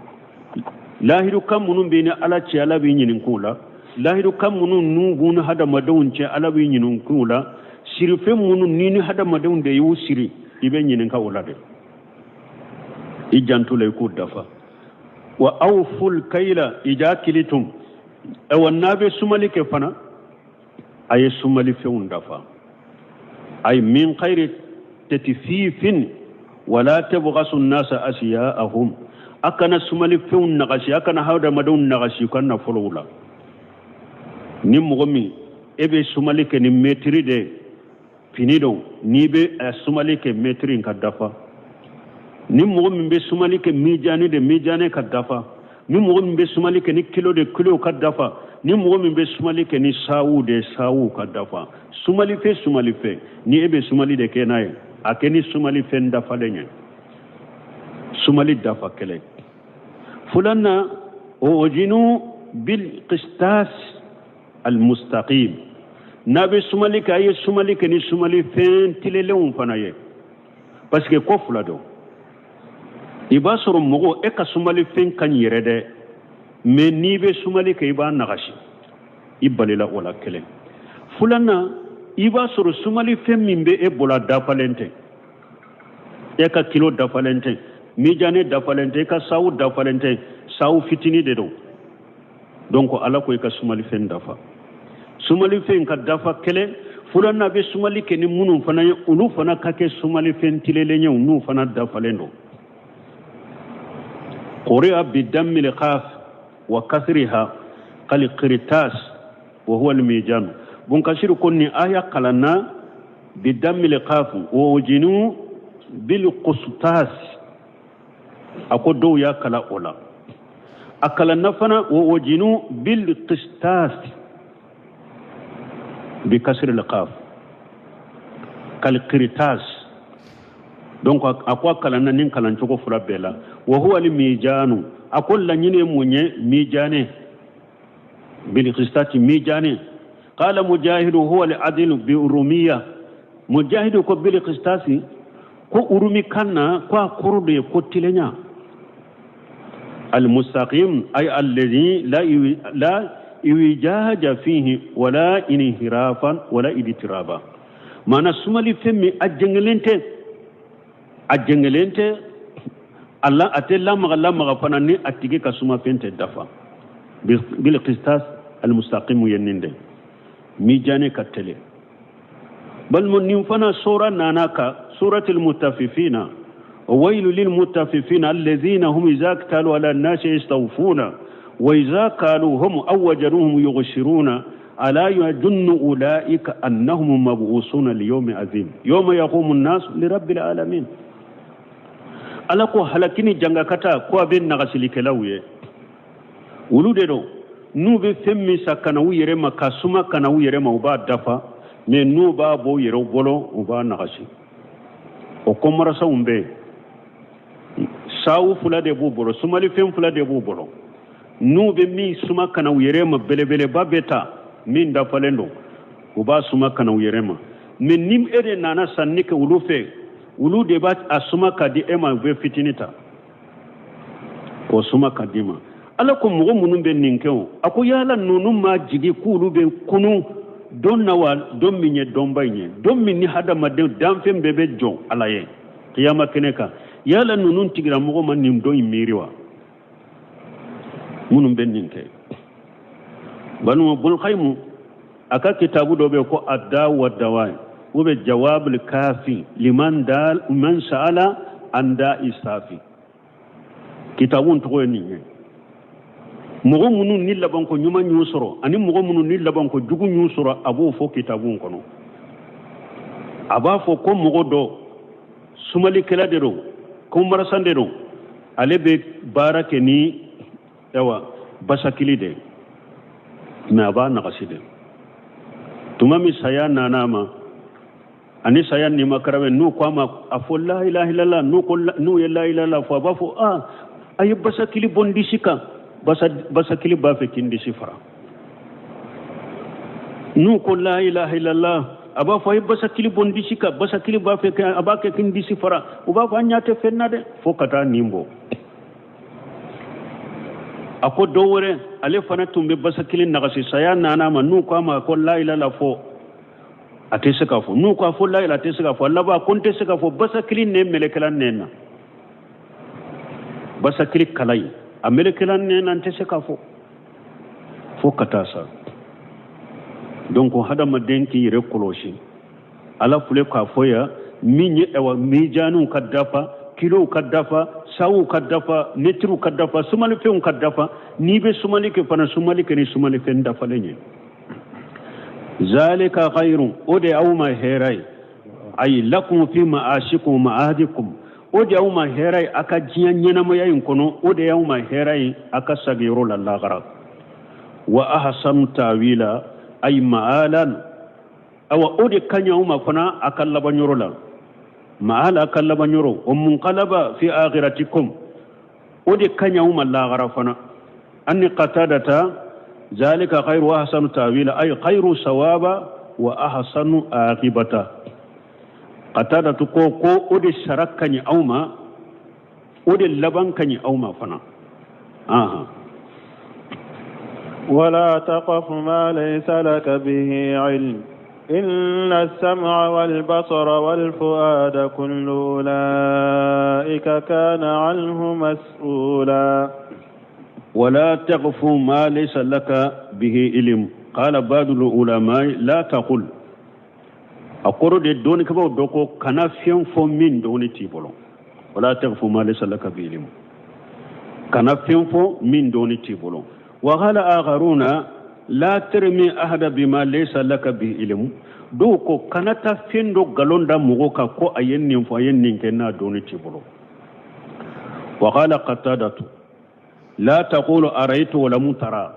Speaker 2: Lahidu kan minnu bɛ ni Ala cɛ, Ala b'i ɲininka o la. Lahidu kan minnu n'u b'u ni hadamadenw cɛ, Ala b'i ɲininka o la. Sirifɛn minnu ni ni hadamadenw de y'u siri, i bɛ ɲininka o la dɛ. I janto la, i k'o dafa. Wa awful kayla ija kilitum. Awa, n'a bɛ sumali kɛ fana, a ye sumalifɛnw dafa, ay min khayri tatfifin wala tabghasu nasa asiya'ahum. A kana sumalifɛnw nagasi, a kana hadamadenw nagasi u ka nafolow la. Ni mɔgɔ min e bɛ sumali kɛ ni mɛtiri de fini don, n'i bɛ sumali kɛ, mɛtiri in ka dafa. Ni mɔgɔ min bɛ sumali kɛ mijani de, mijani ka dafa. Ni mɔgɔ min bɛ sumali kɛ ni kilo de, kilo ka dafa. Ni mɔgɔ min bɛ sumali kɛ ni sawu de, sawu ka dafa. Sumalifɛn, sumalifɛn ni e bɛ sumali de kɛ n'a ye, a kɛ ni sumalifɛn dafalen ye, sumali dafa kɛlɛ. Filanan, wazinu bil qistas al mustaqim. N'a bɛ sumali kɛ, a ye sumali kɛ ni sumalifɛn tilenlenw fana ye, parce que ko fila don. I b'a sɔrɔ mɔgɔ, e ka sumalifɛn ka ɲi yɛrɛ dɛ, mais n'i bɛ sumali kɛ, i b'a nagasi, i balila o la kelen. Filanan, i b'a sɔrɔ sumalifɛn min bɛ e bolo, a dafalen tɛ. E ka kilo dafalen tɛ, mijane dafalen tɛ, i ka sawu dafalen tɛ, sawu fitini de don. Donc Ala ko i ka sumalifɛn dafa, sumalifɛn ka dafa kelen. Filanan, bɛ sumali kɛ ni minnu fana ye, olu fana ka kɛ sumalifɛn tilelen ye, n'u fana dafalen don. Quri'a bidammil qaf wa kasriha kal qirtas wa huwa al mijan. Bun Kasir ko ni aya kalanna bidammil qaf wa wuzinu bil qustas, a ko dɔw y'a kala o la. A kalanna fana wa wazinu bil qistas bi kasri al qaf kal qirtas. Donc a ko a kalanna nin kalancogo fila bɛɛ la. Wa huwa al mijanu, a ko laɲini ye mun ye? Mijane, bil qistati, mijane. Qala Mujahidu huwa al adlu bi urumiya. Mujahidu ko bil qistasi, ko urumi kan na, ko a kɔrɔ de ye ko tilenya. Al mustaqim ay alladhi la iwijaja fihi wala inhirafan wala idtiraba. Maana sumali fɛn min a jɛngɛlen tɛ, a jɛngɛlen tɛ, a a tɛ lamaga lamaga fana, ni a tigi ka sumafɛn tɛ dafa. Bil qistas al mustaqim ye nin de, mijane ka tele. Balima, nin fana sura nana ka suratul mutafifina: wailu lil mutafifina allazina hum iza ktalu ala nasi yastawfuna wa iza kaluhum aw wajanuhum yughshiruna ala yadunnu ulaika annahum mab'usuna li yawmin azim yawma yaqumu an-nas li rabbil alamin. Ala ko halaki ni jangakata, ko a bɛ nagasilikɛlaw ye. Olu de don, n'u bɛ fɛn min san ka na u yɛrɛ ma, ka suma ka na u yɛrɛ ma, u b'a dafa, mais n'u b'a bɔ u yɛrɛ bolo, u b'a nagasi. O commerçantw bɛ yen, sawu fila de b'u bolo, sumalifɛn fila de b'u bolo. N'u bɛ min suma ka na u yɛrɛ ma, belebeleba bɛ ta min dafalen don, u b'a suma ka na u yɛrɛ ma. Mais ni e de nana sanni kɛ olu fɛ, olu de b'a a suma ka di e ma, u bɛ fitini ta k'o suma ka d'i ma. Ala ko mɔgɔ minnu bɛ nin kɛ, o a ko yala ninnu ma jigi k'olu bɛ kunu don na wa, don min ye donba in ye, don min ni hadamaden danfɛn bɛɛ bɛ jɔ Ala ye kiyama kɛnɛ kan? Yala ninnu tigilamɔgɔ ma nin don in miiri wa, minnu bɛ nin kɛ? Balima, Bulkayimu a ka kitabu dɔ bɛ ko Adda wa Dawa u bɛ Jawabul Kafi liman dal man sa'ala an da isafi. Kitabu tɔgɔ ye nin ye. Mɔgɔ minnu ni labanko ɲuman y'u sɔrɔ ani mɔgɔ minnu ni labanko jugu y'u sɔrɔ, a b'o fɔ kitabu kɔnɔ. A b'a fɔ ko mɔgɔ dɔ sumalikɛla de don, ko marasan de don, ale bɛ baara kɛ ni ayiwa basakili de, mais a b'a nagasi de. Tuma min saya nana a ma ani saya nimakara bɛ, n'u ko a ma a fɔ la ilaha illallah, n'u ko n'u ye la ilaha illallah fɔ, a b'a fɔ aa, a ye basakili bɔ n disi kan, basakili b'a fɛ k'i n disi fara. N'u ko la ilaha illallah, a b'a fɔ a ye basakili bɔ n disi kan, basakili b'a fɛ a b'a kɛ k'i n disi fara. U b'a fɔ an ɲɛ tɛ fɛn na dɛ, fo ka taa nin bɔ. A ko dɔ wɛrɛ, ale fana tun bɛ basakili nagasi, saya nana a ma, n'u ko a ma ko la ilaha fɔ, a tɛ se k'a fɔ. N'u ko a fɔ la ilaha, a tɛ se k'a fɔ. A laban ko n tɛ se k'a fɔ, basakili nɛn melekela nɛn na, basakili kala ye a melekela nɛn na, n tɛ se k'a fɔ fo ka taa sa. Donc hadamaden k'i yɛrɛ kɔlɔsi. Ala filɛ k'a fɔ yan min ye, awa, mijaniw ka dafa, kilow ka dafa, saw ka dafa, mɛtiriw ka dafa, sumalifɛnw ka dafa. N'i bɛ sumali kɛ fana, sumali kɛ ni sumalifɛn dafalen ye. Zalika khayrun, o de aw ma hɛrɛ ye, ayi lakum fi ma'ashikum ma'adikum, o de aw ma hɛrɛ ye a ka diɲɛ ɲɛnamaya in kɔnɔ, o de y'aw ma hɛrɛ ye a ka sagiyɔrɔ la lahara. Wa ahsanu tawila, ay ma'alan, awa o de ka ɲi aw ma fana a ka labanyɔrɔ la, ma'ala, a ka labanyɔrɔ, wa munqalaba fi akhiratikum, o de ka ɲi aw ma lahara fana. Ani qatadata zalika khairu wa ahsanu tawila, ay khairu sawaba wa ahsanu aqibata. Qatadatu ko o de sara ka ɲi aw ma, o de laban ka ɲi aw ma fana. Aha.
Speaker 1: ولا تقف ما ليس لك به علم إن السمع والبصر والفؤاد كل أولئك كان عنه مسؤولا.
Speaker 2: ولا تقف ما ليس لك به علم. قال بعض العلماء لا تقل. A kɔrɔ de, dɔnnikɛbaaw dɔ ko kana fɛn fɔ min dɔnni t'i bolo. ولا تقف ما ليس لك به علم, kana fɛn fɔ min dɔnni t'i bolo. وقال آخرون لا ترمي أحدا بما ليس لك به علم. Dɔw ko kana taa fɛn dɔ galon da mɔgɔ kan ko a ye nin fɔ, a ye nin kɛ, n'a dɔnni t'i bolo. وقال قتادة لا تقول أرأيت ولم ترى.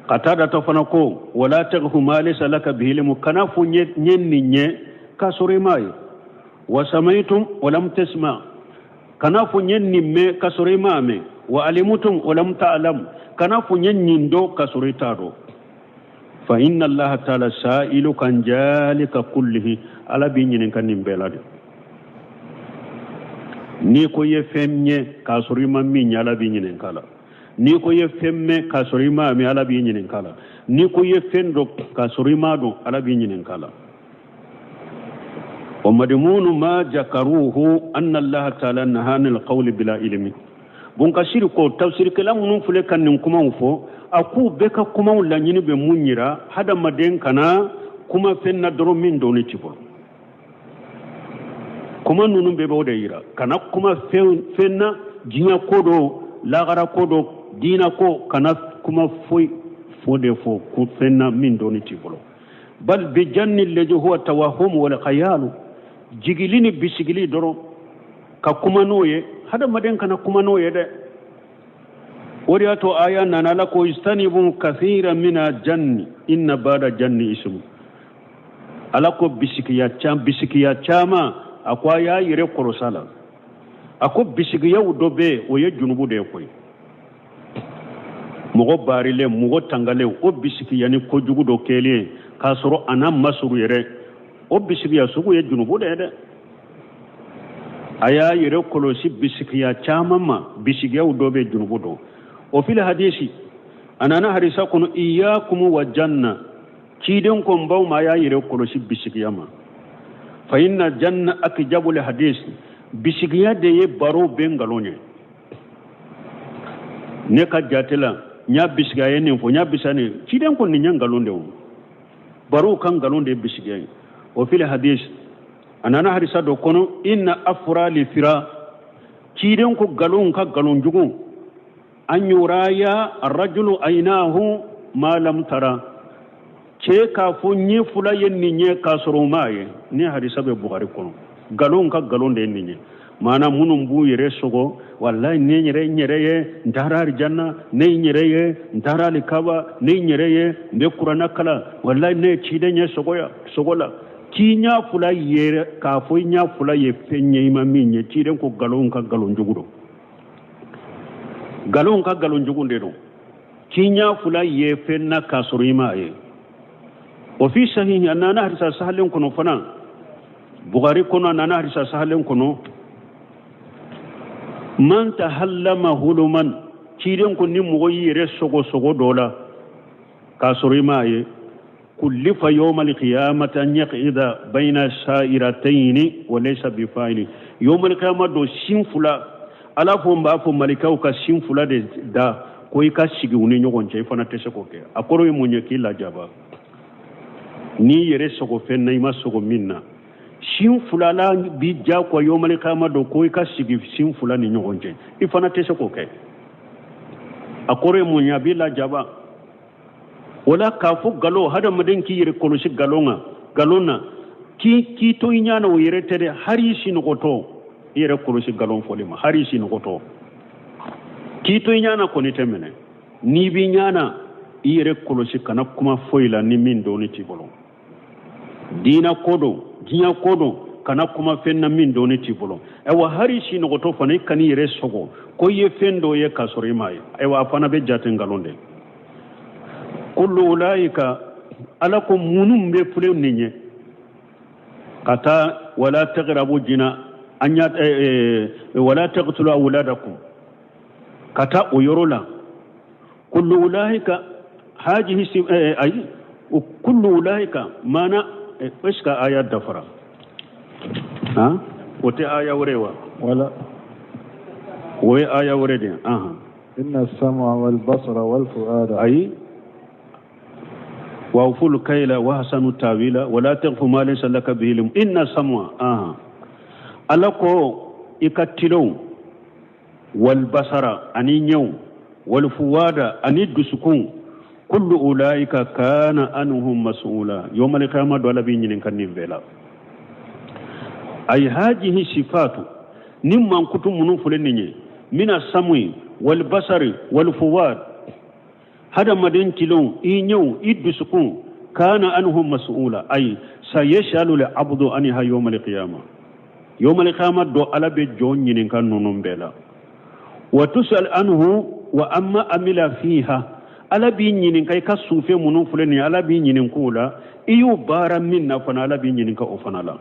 Speaker 2: Qatadata fana ko ولا تقف ما ليس لك به علم, kana fɔ n ye nin ye k'a sɔrɔ i m'a ye. وسمعتم ولم تسمع, kana fɔ n ye nin mɛn k'a sɔrɔ i m'a mɛn. وعلمتم ولم تعلم, kana fɔ n ye nin dɔn k'a sɔrɔ i t'a dɔn. فإن الله تعالى سائلك عن ذلك كله, Ala b'i ɲininka nin bɛɛ la de. N'i ko i ye fɛn ye k'a sɔrɔ i ma min ye, Ala b'i ɲininka la. N'i ko i ye fɛn mɛn k'a sɔrɔ i m'a mɛn, Ala b'i ɲininka la. N'i ko i ye fɛn dɔn k'a sɔrɔ i m'a dɔn, Ala b'i ɲininka la. ومضمون ما ذكروه أن الله تعالى نهى عن القول بلا علم. Bunkasiri ko tafsirikɛla minnu filɛ ka nin kumaw fɔ, a k'u bɛɛ ka kumaw laɲini bɛ mun yira? Hadamaden kana kuma fɛn na dɔrɔn min dɔnni t'i bolo. Kuma ninnu bɛɛ b'o de yira, kana kuma fɛn na, diɲɛ ko dɔ, lagara ko dɔ, diinɛ ko, kana kuma foyi fo de fɔ ko fɛn na min dɔnni t'i bolo. بل بالظن الذي هو التوهم والخيال, jigili ni bisigili dɔrɔn ka kuma n'o ye, hadamaden kana kuma n'o ye dɛ. O de y'a to aya nana, Ala ko اجتنبوا كثيرا من الظن إن بعض الظن إثم. Ala ko bisigiya bisigiya caman, a ko a y'a yɛrɛ kɔlɔsi a la. A ko bisigiyaw dɔ bɛ yen, o ye junubu de ye koyi. Mɔgɔ baarilen, mɔgɔ tangalen, o bisigiya ni kojugu dɔ kɛlen k'a sɔrɔ a n'a ma suru yɛrɛ, o bisigiya sugu ye junubu de ye dɛ. A y'a yɛrɛ kɔlɔsi bisigiya caman ma, bisigiyaw dɔ bɛ junubu dɔn. وفي الحديث, a nana hadisa kɔnɔ, إياكم والظن, ciden ko n baw ma, a y'a yɛrɛ kɔlɔsi bisigiya ma. فإن الظن أكذب الحديث, bisigiya de ye baro bɛɛ nkalon ye. Ne ka jate la, n y'a bisigiya ye nin fɔ, n y'a bisigiya nin, ciden ko nin ye nkalon de o, barow ka nkalon de ye bisigiya ye. وفي الحديث, a nana hadisa dɔ kɔnɔ, إن أفرى الفرى. Ciden ko nkalon ka nkalon jugu an yuraya arrajulu aynahu ma lam tara, cɛ k'a fɔ ɲɛ fila ye nin ye k'a sɔrɔ u m'a ye. Ni hadisa bɛ Bukari kɔnɔ. Nkalon ka nkalon de ye nin ye. Maana minnu b'u yɛrɛ sɔgɔ, walayi ne yɛrɛ n yɛrɛ ye n taara arijanna, ne n yɛrɛ ye n taara alikaba, ne n yɛrɛ ye n bɛ kuranna kalan, walayi ne ye ciden ye sɔgɔya sɔgɔ la. K'i ɲɛ fila ye k'a fɔ i ɲɛ fila ye fɛn ye i ma min ye, ciden ko nkalon ka nkalon jugu don, nkalon ka nkalon jugu de don, k'i ɲɛ fila ye fɛn na k'a sɔrɔ i m'a ye. O fi sahihi, a nana hadisa sahalen kɔnɔ fana, Bukhari kɔnɔ, a nana hadisa sahalen kɔnɔ, man tahallama huluman, ciden ko ni mɔgɔ y'i yɛrɛ sɔgɔ sɔgɔ dɔ la k'a sɔrɔ i m'a ye, kullifa yawmal qiyamati an yaq'ida bayna sa'irataini wa laysa bifa'ili. Yawmal qiyama don, sin fila, Ala fo n b'a fɔ malikaw ka sin fila de da ko i ka sigi u ni ɲɔgɔn cɛ, i fana tɛ se k'o kɛ. A kɔrɔ ye mun ye? K'i lajaba n'i yɛrɛ sɔgɔ fɛn na i ma sɔgɔ min na. Sin fila la bi diyagoya yawmal qiyama don ko i ka sigi sin fila ni ɲɔgɔn cɛ, i fana tɛ se k'o kɛ. A kɔrɔ ye mun ye? A b'i lajaba. O la k'a fɔ nkalon, hadamaden k'i yɛrɛ kɔlɔsi nkalon kan, nkalon na k'i k'i to i ɲɛ na, o yɛrɛ tɛ dɛ. Hali i sinɔgɔtɔ, i yɛrɛ kɔlɔsi nkalon fɔli ma. Hali i sinɔgɔtɔ, k'i to i ɲɛ na kɔni tɛ minɛ. N'i b'i ɲɛ na, i yɛrɛ kɔlɔsi, kana kuma foyi la ni min dɔnni t'i bolo. Diina ko don, diɲɛ ko don, kana kuma fɛn na min dɔnni t'i bolo. Ayiwa, hali sinɔgɔtɔ fana, i kan'i yɛrɛ sɔgɔ ko i ye fɛn dɔ ye k'a sɔrɔ i m'a ye. Ayiwa, a fana bɛ jate nkalon de. Kullu ulaika, Ala ko minnu bɛ filɛ nin ye ka taa wala taqrabu jina an ya wala taqtulu awladakum, ka taa o yɔrɔ la, kullu ulaika hajihi ayi kullu ulaika mana. Est ce que aya dafara? Han, o tɛ aya wɛrɛ wa?
Speaker 1: Wala.
Speaker 2: O ye aya wɛrɛ de ye, ahan.
Speaker 1: Inna sam'a wal basara wal fu'ada.
Speaker 2: Ayi, wa awful kayla wa ahsanu tawila wala taqfu ma laysa laka bihi ilm. Inna sam'a, ahan, Ala ko i ka tilow, wal basara ani ɲɛw, wal fuwada ani dusukun, kullu ulaika kana anhum mas'ula. Yawmal qiyamah do, Ala b'i ɲininka nin bɛɛ la. Ay hajihi sifatu, ni mankutu minnu filɛ nin ye, mina samui wal basari wal fuwad, hadamaden tilenw, i ɲɛw, i dusukun, kana anhum mas'ula, ay sayas'alu al abdu anha yawmal qiyamah. Yawmal qiyamah do, Ala bɛ jɔn ɲininka ninnu bɛɛ la. Wa tusal anhu wa amma amila fiha, Ala b'i ɲininka i ka sufe minnu filɛ nin ye, Ala b'i ɲininka o la. I y'o baara min na fana, Ala b'i ɲininka o fana la.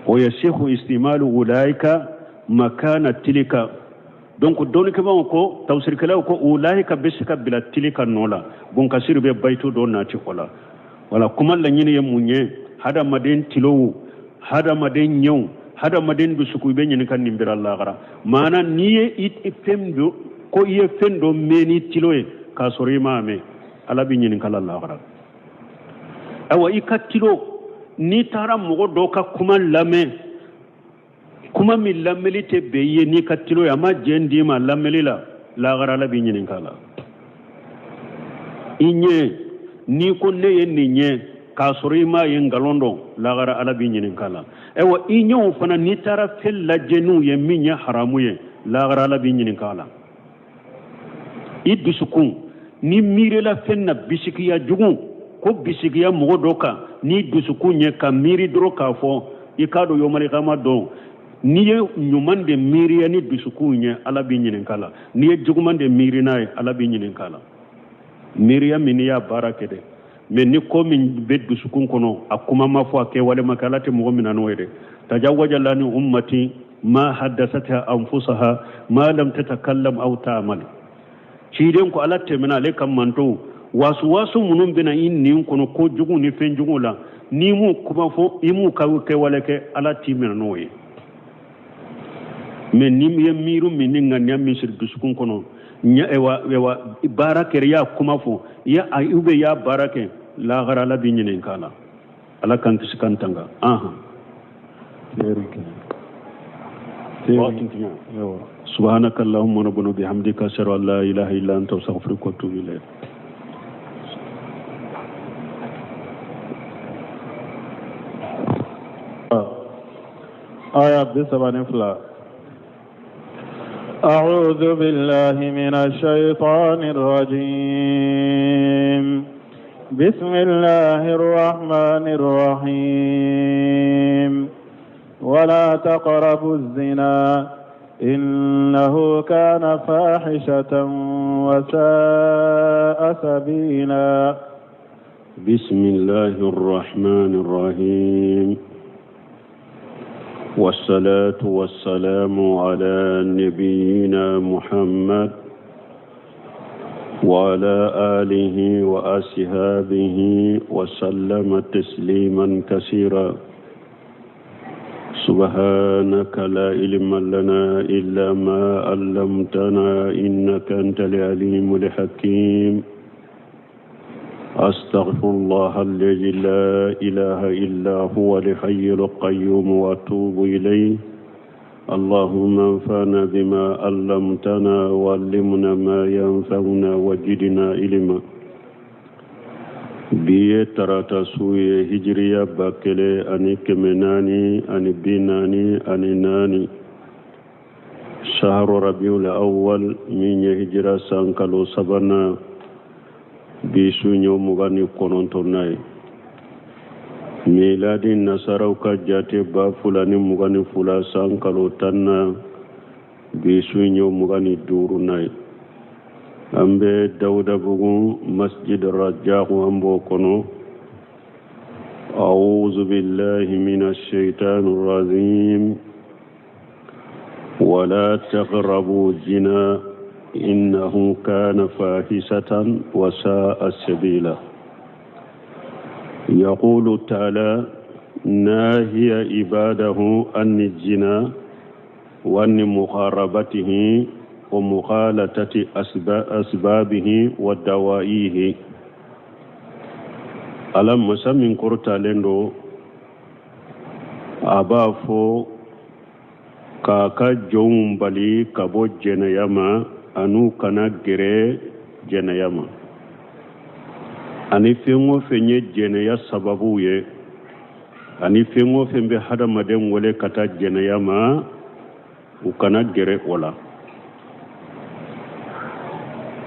Speaker 2: O yasihu istimalu ulaika makana tilika. Donc dɔnnikɛbaaw ko, tafsirikɛlaw ko, ulaika bɛ se ka bila tilika nɔ la. Bunkasiri bɛ bayitu dɔ nati o la. Wala kuma laɲini ye mun ye? Hadamaden tilow, hadamaden ɲɛw, hadamaden dusukun, i bɛ ɲininka nin bɛɛ la lahara. Maana n'i ye i fɛn dɔ ko i ye fɛn dɔ mɛn ni tilo ye k'a sɔrɔ i m'a mɛn, Ala b'i ɲininka la lahara. Ayiwa, i ka tilo, n'i taara mɔgɔ dɔ ka kuma lamɛn, kuma min lamɛnli tɛ bɛn i ye n'i ka tilo ye, a ma jɛn d'i ma lamɛnli la, lahara Ala b'i ɲininka la. I ɲɛ, n'i ko ne ye nin ye k'a sɔrɔ i m'a ye, nkalon don, lahara Ala b'i ɲininka la. Ayiwa, i ɲɛw fana, n'i taara fɛn lajɛ n'u ye min ye haramu ye, lahara Ala b'i ɲininka la. I dusukun, n'i miirila fɛn na bisikiya jugu ko bisikiya mɔgɔ dɔ kan n'i dusukun ye ka miiri dɔrɔn k'a fɔ, i k'a dɔn yomalikama don, n'i ye ɲuman de miiriya ni dusukun ye, Ala b'i ɲininka la. N'i ye juguman de miiri n'a ye, Ala b'i ɲininka la. Miiriya min n'i y'a baara kɛ dɛ, mais ni ko min bɛ dusukun kɔnɔ, a kuma ma fɔ, a kɛwale ma kɛ, Ala tɛ mɔgɔ minɛ n'o ye dɛ. Tajawaja lani ummati ma haddasatha anfusaha ma lam tatakallam aw ta'mal. Ciden ko Ala tɛmɛna ale ka mantonw wasu wasu minnu bɛna i nin kɔnɔ ko jugu ni fɛn jugu la, n'i m'u kuma fɔ, i m'u ka kɛwale kɛ, Ala t'i minɛ n'o ye. Mais n'i ye miiri min ni ŋaniya min siri dusukun kɔnɔ, wa baara kɛra, i y'a kuma fɔ, i y'a ou bien i y'a baara kɛ, lahara Ala b'i ɲininka a la. Ala k'an kisi k'an tanga. Ahan. Wagati tiɲɛ. Subhanaka allahumma rabbana bihamdika ashhadu an la ilaha illa anta astaghfiruka wa atubu ilayk.
Speaker 1: Aya 32. أعوذ بالله من الشيطان الرجيم بسم الله الرحمن الرحيم ولا تقربوا الزنا إنه كان فاحشة وساء سبيلا
Speaker 2: بسم الله الرحمن الرحيم والصلاة والسلام على نبينا محمد وعلى آله وأصحابه وسلم تسليما كثيرا سبحانك لا علم لنا إلا ما علمتنا إنك أنت العليم الحكيم أستغفر الله الذي لا إله إلا هو الحي القيوم وأتوب إليه اللهم انفعنا بما علمتنا وعلمنا ما ينفعنا وزدنا علما bi ye tarata su ye hijiriya 1444 saharo rabiul awwal min ye hijira san kalo sabanan bi su y'o 29nan ye miladi nasaraw ka jate 2022 san kalo 10nan bi su y'o 25nan ye an bɛ dawudabugu masjid rajaku an b'o kɔnɔ أعوذ بالله من الشيطان الرجيم ولا تقربوا الزنا إنه كان فاحشة وساء سبيلا يقول تعالى ناهي عباده عن الزنا وعن مقاربته ومخالطة أسبابه ودوائه ala masa min kɔrɔtalen don a b'a fɔ k'a ka jɔnw bali ka bɔ jɛnɛya ma an'u kana gɛrɛ jɛnɛya ma ani fɛn o fɛn ye jɛnɛya sababu ye ani fɛn o fɛn bɛ hadamaden wele ka taa jɛnɛya ma u kana gɛrɛ o la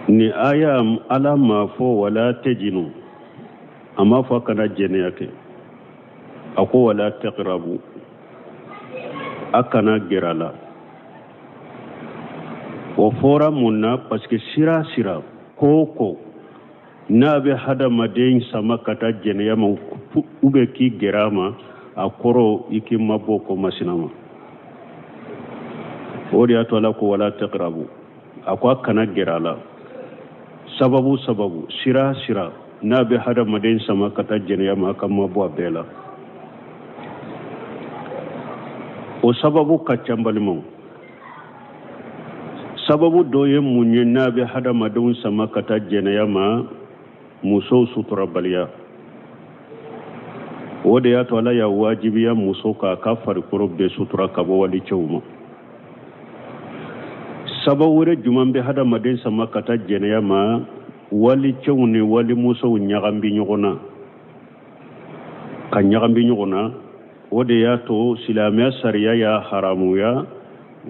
Speaker 2: ni aya ala m'a fɔ wala tazinu a m'a fɔ a kana jɛnɛya kɛ a ko wala taqrabu a kana gɛrɛ a la o fɔra mun na parce que sira sira ko o ko n'a bɛ hadamaden sama ka taa jɛnɛya ma ou bien k'i gɛrɛ a ma a kɔrɔ i k'i mabɔ ko masina ma o de y'a to ala ko wala taqrabu a ko a kana gɛrɛ a la sababu sababu sira sira n'a bɛ hadamaden sama ka taa jɛnɛya ma a ka mabɔ a bɛɛ la o sababu ka ca balimaw sababu dɔ ye mun ye n'a bɛ hadamadenw sama ka taa jɛnɛya ma musow suturabaliya o de y'a to ala y'a wajibiya muso k'a ka farikolo bɛɛ sutura ka bɔ walicɛw ma sababu wɛrɛ jumɛn bɛ hadamaden sama ka taa jɛnɛya ma walicɛw ni walimusow ɲagambi ɲɔgɔn na ka ɲagambi ɲɔgɔn na o de y'a to silamɛya sariya y'a haramuya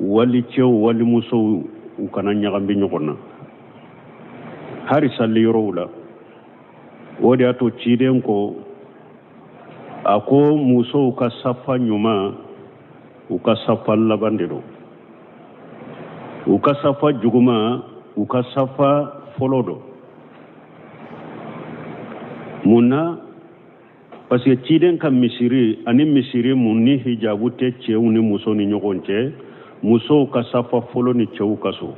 Speaker 2: walicɛw walimusow u kana ɲagambi ɲɔgɔn na hari sali yɔrɔw la o de y'a to ciden ko a ko musow ka safa ɲuman u ka safa laban de don u ka safa juguman u ka safa fɔlɔ don mun na parce que ciden ka misiri ani misiri mun ni hijabu tɛ cɛw ni muso ni ɲɔgɔn cɛ musow ka safa fɔlɔ ni cɛw ka so